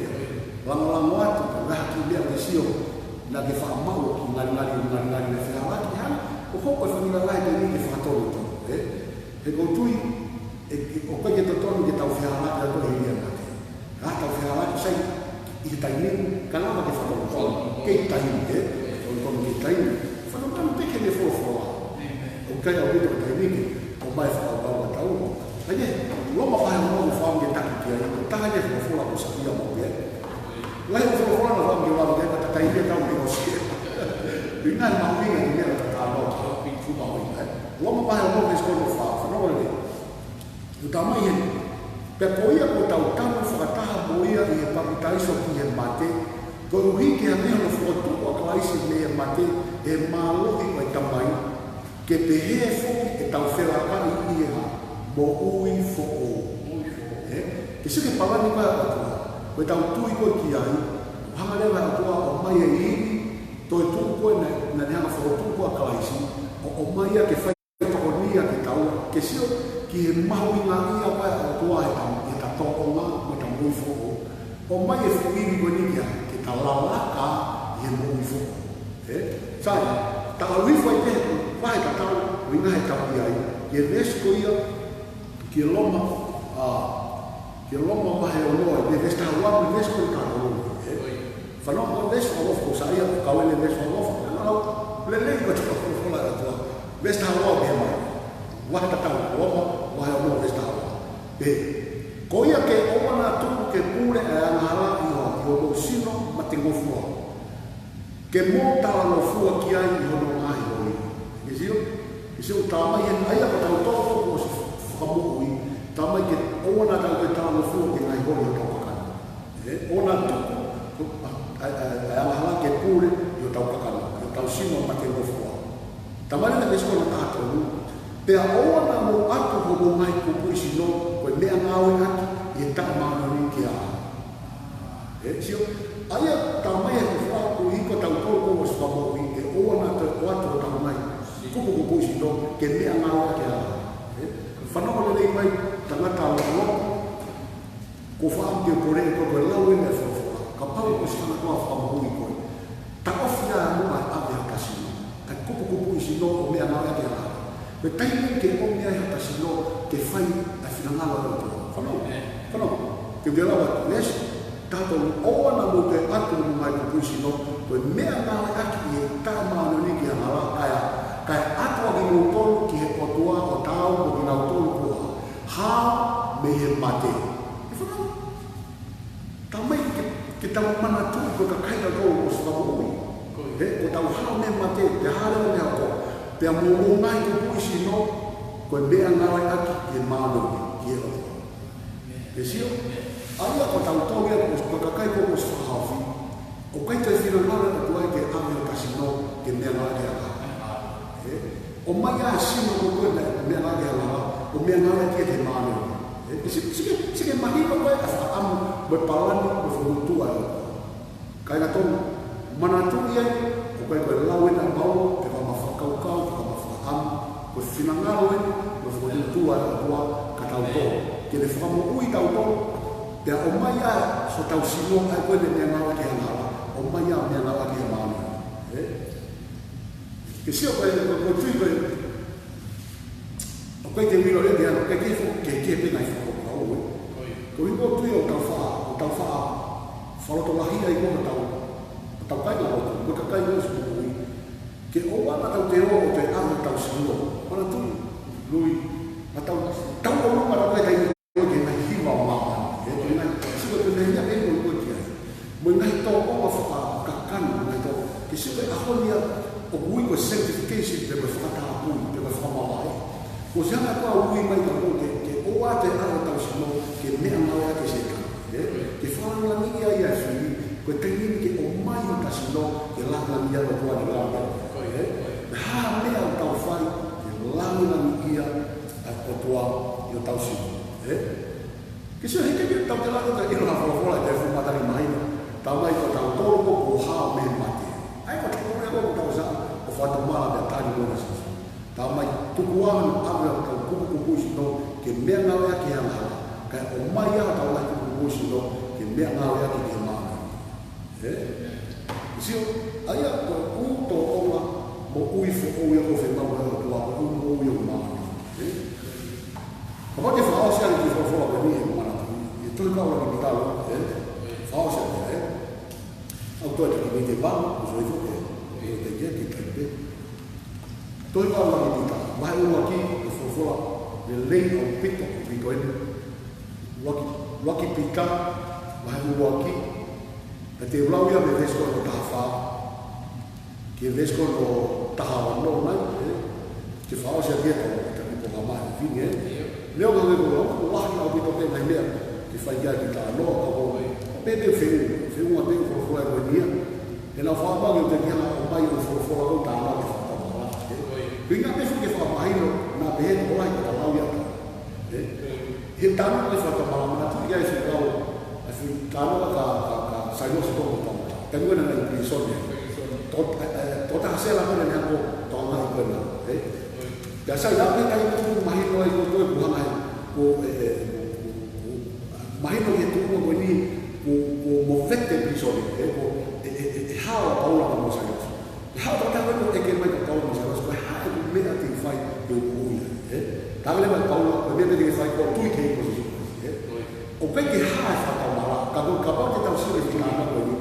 Langolango atu, ka ngaahi kiʻi meʻa ke sio, naʻa ke faʻa maʻu ki ngalingali, ngalingali naʻe fehālaaki, ʻe hanga ʻo hoko e fanga lalahi ko eni ke fakatonutonu, ē? He ʻoku ou tui, ʻe, ʻe, ʻoku ʻikai ke totonu ke tau fehālaaki atu he ʻi he mate. Ka tau fehālaaki sai, ʻi he taimi ni, ka lava ke fakatonutonu, kei taimi, ē? Tonutonu kei taimi. Fakatonutonu pē ki he folofola. ʻOku ʻikai ʻaupito taimi ni, ʻomai e fakaʻauha ʻa taua. ʻA ia, Loma vahe ono ʻoku ou fakaʻamu ke taki ki ai, ko e taha ia e folofola ʻoku ou saiʻia maʻu pē ai. Lahi e folofola naʻa ku fakaʻamu ke lave ki ai, ka taimi ni ʻoku tau ʻosi. Pea ʻi ai e mahuʻinga ʻi he meʻa naʻa tau talanoa ki ai, ʻoku fuʻu mahuʻinga, ē. Loma vahe ono veesi hono fā, fanongo lelei. ʻOku talamai heni. Pea ko ia kuo tau tanu fakataha mo ia ʻi he papitaiso ki he mate, koeʻuhi ke hangē hono fokotuʻu ʻa Kalaisi mei he mate ʻi he mālohi ʻo e Tamai, ke pehē foki ʻetau felākaʻi ʻi he hā? Moʻui foʻou. Ē? Ke sio ki he palani ko ē ʻa e ʻOtua. Ko ʻetau tui ko ē ki ai, ʻoku hanga leva ʻe he ʻOtua ʻo ʻomai e ivi toetuʻu ko ē naʻe, naʻa ne hanga ʻo fokotuʻu ko ē ʻa Kalaisi, ʻo, ʻomai ia ke fai tokonia kiate kitaua, ke sio ki he mahuʻinga ia ko ē ʻa e ʻOtua ʻi heʻeta, ʻi heʻeta tōʻonga mo ʻeta moʻui foʻou. ʻOmai e fuʻu ivi ko eni ke, ke ta lalaka ʻi he moʻui foʻou. Ē? Sai, ta ʻalu hifo ai ki he vahe tatau, ʻuhinga he tau ʻi ai, ki he veesi ko ia, ki he Loma, ā, ki he Loma vahe ono, ʻi he veesi taha ua, mo e veesi ko ia taha tolu, ē? Fanongo ki he veesi fakaʻofoʻofa, ʻoku ou saiʻia ʻoku kau ai e veesi fakaʻofoʻofa, ʻa e lelei ko ē ʻa e folofola ʻa e ʻOtua. Veesi taha ua ʻoku pehē mai. Vahe tatau, Loma vahe ono veesi taha ua. Pehē, ko ia ke ʻoua naʻa tuku ke pule ʻa e angahala ʻi ho, ʻi homou sino matengofua, ke mou talangofua ki ai ʻi hono ngaahi holi. Ke sio, ke sio, talamai heni ʻa ia ko tautolu kuo ʻosi fakamoʻui, talamai ke ʻoua naʻa tau toe talangofua ki he ngaahi holi ʻo hotau kakano. Ē, ʻoua naʻa tuku, ʻa, ʻa, ʻa, ʻa e angahala ke pule ʻi hotau kakano, ʻi hotau sino matengofua. Talamai leva he veesi ko ia taha tolu, pea ʻoua naʻa mou ʻatu homou ngaahi kupuʻi sino ko e meʻangāueʻaki ʻi he taʻemāʻoniʻoni ki he angahala. Ē, sio, ʻa ia talamai ʻe he folofola ʻoku ʻi ai ko tautolu kuo ʻosi fakamoʻui, ʻe ʻoua naʻa toe ʻoatu hotau ngaahi kupukupuʻi sino ke meʻangāueʻaki ʻi he angahala. Ē, fanongo lelei mai, tangata lōloa, ʻoku ou fakaʻamu ke u kole koe ke lau eni e folofola. Kapau ʻoku ʻosi hanga ʻe he ʻOtua ʻo fakamoʻui koe, taʻofi ʻa e ʻave hota sino, ʻa e kupukupuʻi sino ʻo meʻangāueʻaki ʻi he angahala. Ko e taimi eni ke ʻomi ai hota sino ke fai ʻa e finangalo ʻo e ʻOtua. Fanongo, fanongo. Te u toe lau atu, veesi taha tolu, ʻoua naʻa mou toe ʻatu homou ngaahi kupuʻi sino ko e meʻangāueʻaki ʻi he taʻemāʻoniʻoni ki he angahala, kae, kae ʻatu ʻa kimoutolu ki he ʻOtua ʻo taau mo kinautolu kuo hao mei he mate. ʻE fanongo. Talamai ke, ke tau manatuʻi ko e kakai tautolu kuo ʻosi fakamoʻui. He, kuo tau hao mei he mate, pea hao leva mei he ʻOtua. Pea mo homou ngaahi kupuʻi sino, Ko e meʻangāueʻaki ki he māʻoniʻoni, ki he ʻOtua. Ke sio, ʻa ia ko tautolu ia, ko e kakai ko ē ʻoku fakahaofi, ʻoku ʻikai toe finangalo e ʻOtua ke ʻave hota sino ke meʻangāueʻaki angahala. ʻE, ʻomai ʻa e sino ko ē ke meʻangāueʻaki angahala, ʻo meʻangāueʻaki ki he māʻoniʻoni. ʻE, ke sio, sio ke, sio ke mahino ko ē ʻa e fakaʻamu, mo e palani, mo e fokotuʻutuʻu ʻa e ʻOtua. Kāinga Tonga, manatuʻi ai, ʻoku ʻikai ko e lau ena ʻa Paula, pe ko ʻema fakakaukau, pe ko ʻema fakaʻamu, ko e finangalo ē, ko e fokotuʻutuʻu ʻa e ʻOtua kiate kitautolu. Ke ne fakamoʻui kitautolu, pea ʻomai ʻa hotau sino, ʻa ia ko ē ʻoku meʻangāueʻaki angahala, ʻomai ʻo meʻangāueʻaki māʻoniʻoni. ʻE? Ke sio ko e, ko e, ko e tui ko e, ʻoku ʻikai ke u ʻilo ʻe au, ʻoku ʻikai ke u, ke, ke pehē ngaahi fakakaukau, ʻe. Ko e, ko e tui ʻoku tau faʻa, ʻoku tau faʻa, fakalotolahiʻi ai ko ē hotau, hotau kāinga lotu, mo e kakai ʻoku nau ʻosi moʻui. Ke ʻoua naʻa tau toe ō ʻo toe ʻave hotau sino. Manatuʻi, Lui, naʻa tau, tau ō ʻo ʻave hotau taimi ko ē ki he ngaahi hiva ʻo māmani, ʻe, ki he ngaahi, sio ko e meʻa ia ʻoku ou ʻilo ki ai. Mo e ngaahi tōʻonga fakakakano, ngaahi tō-, ke sio ko e ʻaho ni ia, ʻoku ui ko e sanctification, pe ko e fakatapui, pe ko e fakamavaeʻi. Ko e ʻuhinga ko ē ʻoku ui mai ka ko e ke, ke ʻoua te ʻave hotau sino, ke meʻangāueʻaki ʻe Sētane, ʻe, ke fakalāngilangiʻi ai ʻa e fili, ko e taimi ni ke ʻomai hota sino, ke lāngilangiʻia ai ʻa e ʻOtua ni lāngilangiʻia. Ko e, ʻe, ko e hā e meʻa ʻoku tau fai, ke lāngilangiʻia ai ʻa e ʻOtua ʻi hotau sino, ʻe. Ke sio hiki ke tau tala ko e ʻilo ha folofola ʻe taha fuʻu matangi mahino. Talamai ko tautolu ko ē kuo hao mei he mate. ʻA ia ko tautolu ko ē kuo tau sā ʻo fakatomala pea tali mo Sīsū. Talamai tuku ā hono ʻave hotau kupukupu sino ke meʻangāueʻaki angahala. Kae ʻomai ā hotau ngaahi kupukupu sino ke meʻangāueʻaki ki he māʻoniʻoni. ʻE? Sio, ʻa ia ko e ʻū tōʻonga moʻui foʻou ia ʻoku fiemaʻu ʻe he ʻOtua, ko e ʻū moʻui ʻoku māʻoniʻoni. ʻE? Kapau te u fakaʻosi ʻa e kiʻi folofola ko eni ʻi he manatu, ʻi he tohi ko ē ʻuluaki Pita, ʻe? Fakaʻosi ʻa e, ʻe? ʻOku toe taki mei te vā, ʻoku soi fo ke, ʻe te ke, ke kai pe. Tohi ko ē ʻuluaki Pita, vahe ʻuluaki, ko e folofola lelei ʻaupito, ʻaupito eni. ʻUluaki, ʻuluaki Pita, vahe ʻuluaki, pea te u lau ia mei he veesi ko hono taha fā ki he veesi ko hono taha ono mai, ʻe, ke fakaʻosi ʻaki ʻetau, ʻetau kiʻi polokalama he efiafi ni, ʻe. Leo ka ngai ko lau, ʻoku lahi ʻaupito pē ngaahi meʻa ke fai ki ai e kiʻi talanoa, ka ko e, pē pē feʻunga, feʻunga pē ʻū folofola ko eni ia. He naʻa ku faʻa pehē ke u teʻeki ke u ʻomai ʻū folofola ko ē talanoa ki he fakatomala, ʻe. Ko e ʻuhinga pē foki ke fakamahino, naʻa pehē ʻoku lahi ka tau lau ia, ʻe. He talanoa ki he fakatomala, manatuʻi ʻa e fekau, ʻa e fekau talanoa kia, kia, kia Sailosi ko ē mo Tonga. Taimi ko ē naʻa nau ʻi pilīsone. Tō, ʻe, ʻe, tō taha sela ko ē naʻe hoko ʻo tokangaʻi ko ena, ʻe. Pea sai, naʻe taimi ko ē mahino ai ko ē kuo hanga ʻe, kuo, ʻe, ʻe, kuo, kuo, kuo, mahino ki he tuʻunga ko eni, kuo, kuo movete pilīsone, ʻe, kuo, ʻe, ʻe, ʻe, ʻe hao ʻa Paula mo Sailosi. ʻE hao ʻa Paula mo, ʻeke mai kia Paula mo Sailosi, ko e hā ʻeku meʻa te u fai ke u moʻui ai, ʻe? Talamai ʻe Paula, ko e meʻa te ke fai ko e tui ki he ʻEiki ko Sīsū Kalaisi, ʻe? ʻOku ʻikai ke hā e fakatomala, ka ko, kapau te tau sio ki he talanoa ko eni.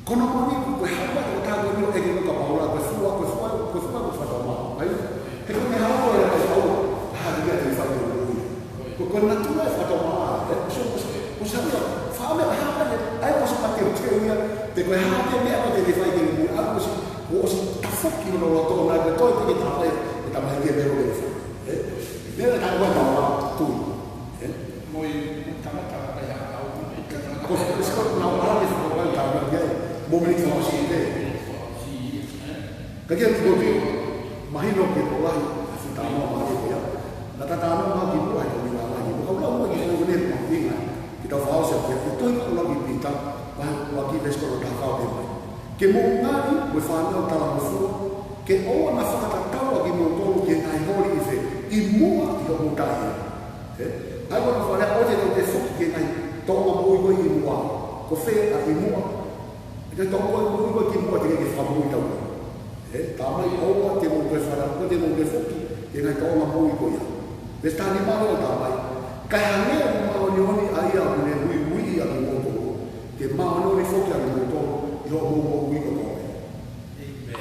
Ko hono moʻoni ko e hā e meʻa ʻoku tau ʻilo ʻe he ʻEiki kia Paula, ko e fua, ko e fua, ko e fua, ko e fakatomala, ʻai? He ko e meʻa hā ko ē ʻa Paula, hā e meʻa te u fai ke u moʻui ai. Ko, ko e natula e fakatomala, ʻe, ʻoku sio, ʻoku sio, ʻoku sio, fakameʻa, hā e meʻa, ʻa ia ʻoku sio ka te u teu ia, pe ko e hā e meʻa ʻoku te ke fai ke u moʻui, ʻa ia ʻoku sio, ʻoku sio tafoki hono loto, naʻa ke toe te ke talamai, ke talamai ke meʻa ʻoku te fai, ʻe? Meʻa ka ua na ua tui, ʻe? Mo e, mo e tangata ka ia au, mo e tangata. Ko, ko, ko, na ua ke fakaʻau talamai ke, mo e meʻa ʻoku sio, ʻe? Ka ke tuku atu, mahino ke tokolahi, ʻa e fuʻu talanoa mālie ko ia. Naʻa ta talanoa ki muʻa he taimi lahi, mo ka ula ua ki he taimi ni mo ʻuhinga, ke tau fakaʻosi ʻaki ʻa e tohi ko ē ʻuluaki Pita, vahe ʻuluaki veesi ko hono taha fā ʻoku pehē mai. Ke mou ngali mo e fānau talangofua, ke ʻoua naʻa fakatatau ʻa kimoutolu ki he ngaahi holi ʻi fē, ʻi muʻa ʻi hoʻomou taʻeʻilo. ʻE? ʻA ia ko hono fakalea ʻoua te tau toe foki ki he ngaahi tōʻonga moʻui ko ē ʻi muʻa. Ko fē ʻa ʻi muʻa? ʻIkai tau ō ʻo moʻui ko ē ki muʻa teʻeki ke fakamoʻui kitautolu. ʻE, talamai ʻoua te mou toe fakatatau, ʻoua te mou toe foki ki he ngaahi tōʻonga moʻui ko ia. Veesi taha nima leva talamai, kae hangē ʻoku māʻoniʻoni ʻa ia ʻoku ne uiuiʻi ʻa kimoutolu, ke māʻoniʻoni foki ʻa kimoutolu ʻi hoʻomou moʻui kotoa pē.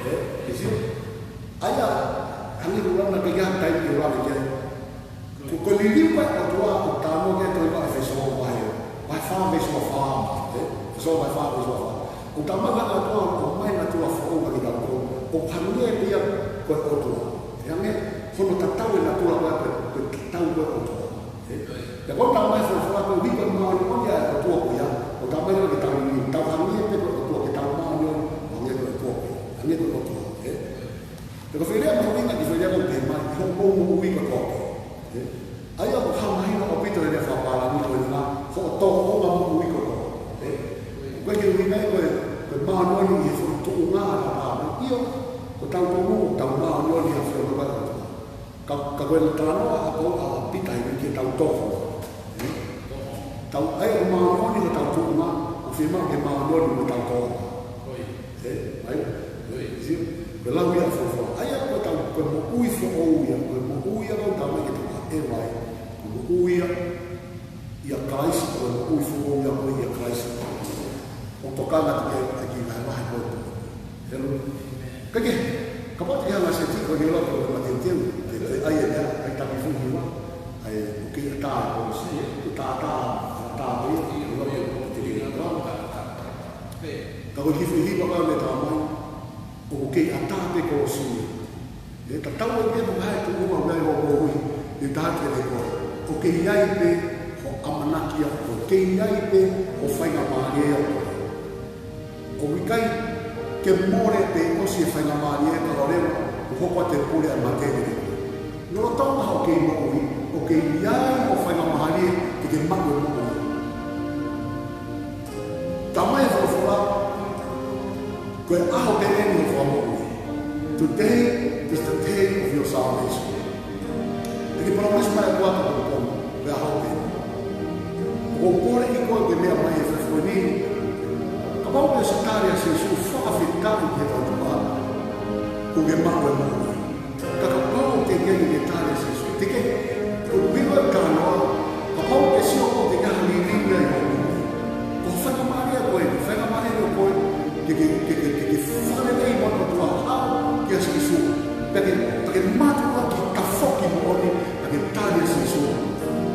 ʻE, ke sio. ʻA ia, hangē ko e lau naʻe ʻikai ha taimi ke u lave ki ai. Ko, ko e liliu ko ē ʻa e ʻOtua ʻoku talanoa ki ai e tohi ko ē ʻEfesō vahe, vahe fā veesi ua fā, ʻe? ʻEfesō vahe fā veesi ua fā. ʻOku talamai ʻe he ʻOtua ʻoku ʻomai e natula foʻou kiate kitautolu. ʻOku hangē pē ia ko e ʻOtua. ʻE hangē hono tatau e natula ko ē ko ko e ʻOtua. Ē? Pea ko e talamai ʻe he folofola ko e ʻuhi ko e māʻoniʻoni ʻa e ʻOtua ko ia, ʻoku talamai ke tau ni, tau hangē pē ko e ʻOtua, ke tau māʻoniʻoni, hangē ko e ʻOtua ko ia, hangē ko e ʻOtua. Ē? Pea ko e foʻi lea mahuʻinga ki he foʻi lea ʻoku pehē mai, hoʻomou moʻui kotoa pē. Ē? ʻA ia ʻoku hā mahino ʻaupito ʻi he lea fakapālangi ko ena, hoʻo tōʻonga moʻui kotoa. Ē? ʻOku ʻikai ke ʻuhinga ia ko e, ko e māʻoniʻoni ʻi he foʻi tuʻunga ʻa e pālangi. ʻIo, ko tautolu ʻoku tau māʻoniʻoni ʻi he ʻafioʻanga ʻo e ʻOtua. Ka, ka ko e talanoa ʻa Paula ʻa Pita ʻi he ki he tau tōʻonga. Ē? Tau, ʻa ia ʻoku māʻoniʻoni ko e tau tōʻonga, ʻoku fiemaʻu ke māʻoniʻoni mo e tau tōʻonga. Ē? Mai? Sio? Ko e lau ia ʻa e folofola. ʻA ia ko e tau, ko e moʻui foʻou ia, ko e moʻui ia ʻoku tau mai ke tau ʻeva ai. Ko e moʻui ia ʻia Kalaisi, ko e moʻui foʻou ia ko e ʻia Kalaisi. ʻOku tokanga atu ki ai ʻa e kiʻi vahevahe ko ē. Helo. Kae kehe, kapau te ke hanga ʻo seti ko e lau ko e mateuteu, te, te ʻai e meʻa, ʻai tapi fuhi wa, ʻai ʻoku kei ʻatā e kolosi, ʻoku taʻataʻa, taʻataʻa ko ia, ʻi he lau ko e mateuteu. Ka ko e kiʻi fuhi wa ka me tā mai, ʻoku kei ʻatā pē kolosi. Ē, tatau ai pē mo e hā e tuʻunga ʻoku ʻi ai hoʻo moʻui, ʻe taha ke te koe. ʻOku kei ʻi ai pē hoʻo ʻamanaki ʻaʻau, ʻoku kei ʻi ai pē hoʻo faingamālie ʻaʻau. ʻOku ʻikai ke mole pē ʻosi e faingamālie kae ʻoua leva kuo hoko atu e pule ʻa e mate kiate koe. Lolotonga hoʻo kei moʻui, ʻoku kei ʻi ai hoʻo faingamālie ke ke maʻu e moʻui. Talamai ʻe he folofola, ko e ʻaho pē eni hoʻo fakamoʻui. Today is the day of your salvation. Te ke palōmesi mai ʻe koe ʻa e pongipongi, ko e ʻaho pē eni. ʻOku ou kole ʻi koe ke meʻa mai he efiafi ni. Kapau ʻoku ke ʻosi tali ʻa Sīsū, fakafetaʻi ki he ʻOtua, kuo ke maʻu e moʻui. Ka kapau ʻoku ke ʻikai ke tali ʻa Sīsū, te ke, ko e ʻuhinga ʻo e talanoa, kapau ʻoku ke sio ʻoku ke ʻikai ha liliu ia ʻi hoʻo moʻui. Ko e faingamālie ko ē, faingamālie ko ē, ke, ke, ke, ke, ke, ke fakalelei mo e ʻOtua, haʻu kia Sīsū. Pea ke, pea ke mātuʻaki tafoki moʻoni, pea ke tali ʻa Sīsū.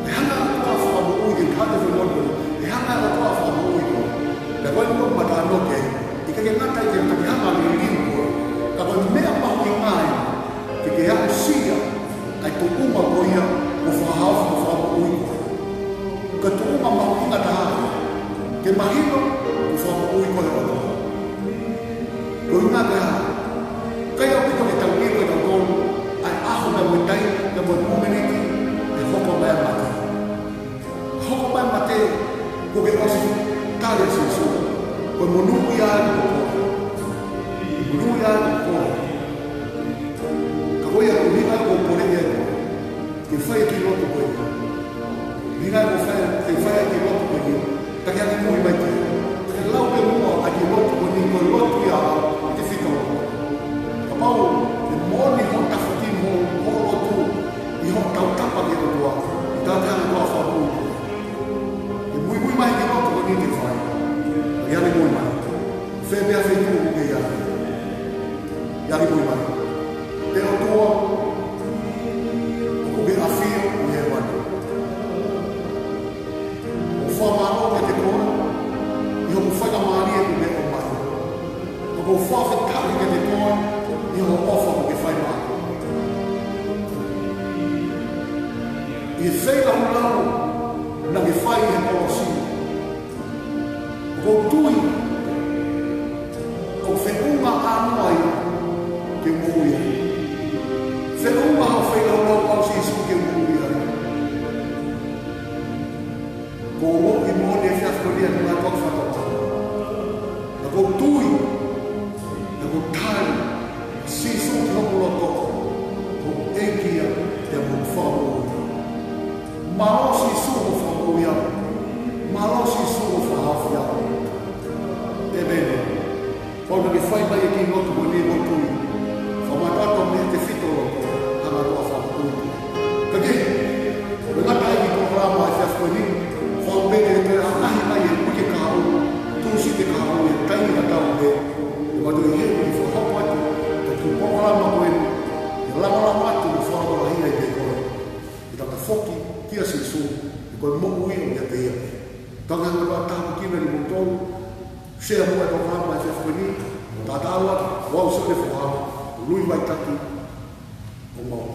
ʻE hanga ʻe he ʻOtua ʻo fakamoʻui, ke hanga ʻe he ʻOtua ʻo fakamoʻui koe. Pea ko e ʻuhinga ʻoku ou talanoa ki ai, ʻikai ke ngata ai ke, ke hanga ʻo liliu koe. Ka ko e meʻa mahuʻinga ia, ke ke aʻusia ʻa e tuʻunga ko ia ʻoku fakahaofi mo fakamoʻui koe. Ko e tuʻunga mahuʻinga taha ia, ke mahino ʻoku fakamoʻui koe ʻe he ʻOtua. Ko e ʻuhinga ko e hā, ʻikai ʻaupito ke tau ʻilo ʻe tautolu ʻa e ʻaho pea mo e taimi pea mo e momeniti ʻe hoko mai ai e mate. Hoko mai e mate, kuo ke ʻosi tali ʻa Sīsū. Ko e monūʻia ʻa koe. Monūʻia ʻa koe. Ka ko ia ko e ʻuhinga ʻoku ou poleʻi ai koe ke fai e kiʻi lotu ko eni. ʻUhinga ʻoku fai, ke fai e kiʻi lotu ko eni. Ka ke ʻalu ʻo moʻui mai ki ai. Ke lau pē muʻa ʻa e kiʻi lotu ko eni, ko e lotu ia ʻa e tefito. Kapau ʻe moʻoni hoʻo tafoki mo hoʻo lotu ʻi hoʻo tautapa ki he ʻOtua, ʻe tatau ai ʻa e ʻOtua ʻo fakamoʻui koe. Ke muimui mai ki he lotu ko eni ke fai. Ke ʻalu ʻo moʻui mai. Fē pē ha feituʻu ʻoku ke ʻi ai, ʻalu ʻo moʻui mai. ʻE ʻOtua, ʻoku ke ʻafio ʻi hēvani. ʻOku ou fakamālō kiate koe ʻi hoʻo faingamālie ʻoku ke ʻomai. ʻOku ou fakafetaʻi kiate koe ʻi hoʻo ʻofa ʻoku ke fai maʻaku. ʻI he feilaulau naʻa ke fai ʻi he kolosi, ʻoku ou tui ʻoku feʻunga ʻānoa ia ke u moʻui ai. Feʻunga hoʻo feilaulau ʻaʻau Sīsū ke u moʻui ai. ʻOku ou moʻui moʻoni he efiafi ni ʻa e ngaahi toki fakatau. Ka ʻoku ou tui, ka ʻoku ou tali Sīsū ki hoku loto, ko e ʻEiki ia pea mo hoku Fakamoʻui. Mālō Sīsū hoʻo fakamoʻui au. Mālō Sīsū hoʻo fakahaofi au. ʻĒmeni. Kapau naʻa ke fai mai e kiʻi lotu ko eni, ʻoku ou tui, fakamātoato mei he tefito loto, hanga ʻe he ʻOtua ʻo fakamoʻui. Kae kehe, ʻoku ngata ai e kiʻi polokalama ʻa e efiafi ni, fakaʻamu pē ke toe ʻaʻahi mai he uike kahaʻu, Tūsite kahaʻu he taimi tatau pē, ʻoku ou tui he ʻoku fakahoko atu e kiʻi polokalama ko eni, ke lava atu mo fakalotolahiʻi ai pē koe. Ke tau tafoki kia Sīsū, he ko e moʻui ʻoku ʻiate ia pē. Tau hanga ʻo tāpuekina kimoutolu, share muʻa e polokalama ʻa e efiafi ni, tatau atu, ʻo au Sione Foha, Lui Vaitaki, ʻo mau.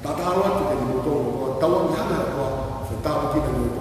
Tatau atu kiate kimoutolu, Tauange hanga ʻe he ʻOtua ʻo fetaulaki ʻene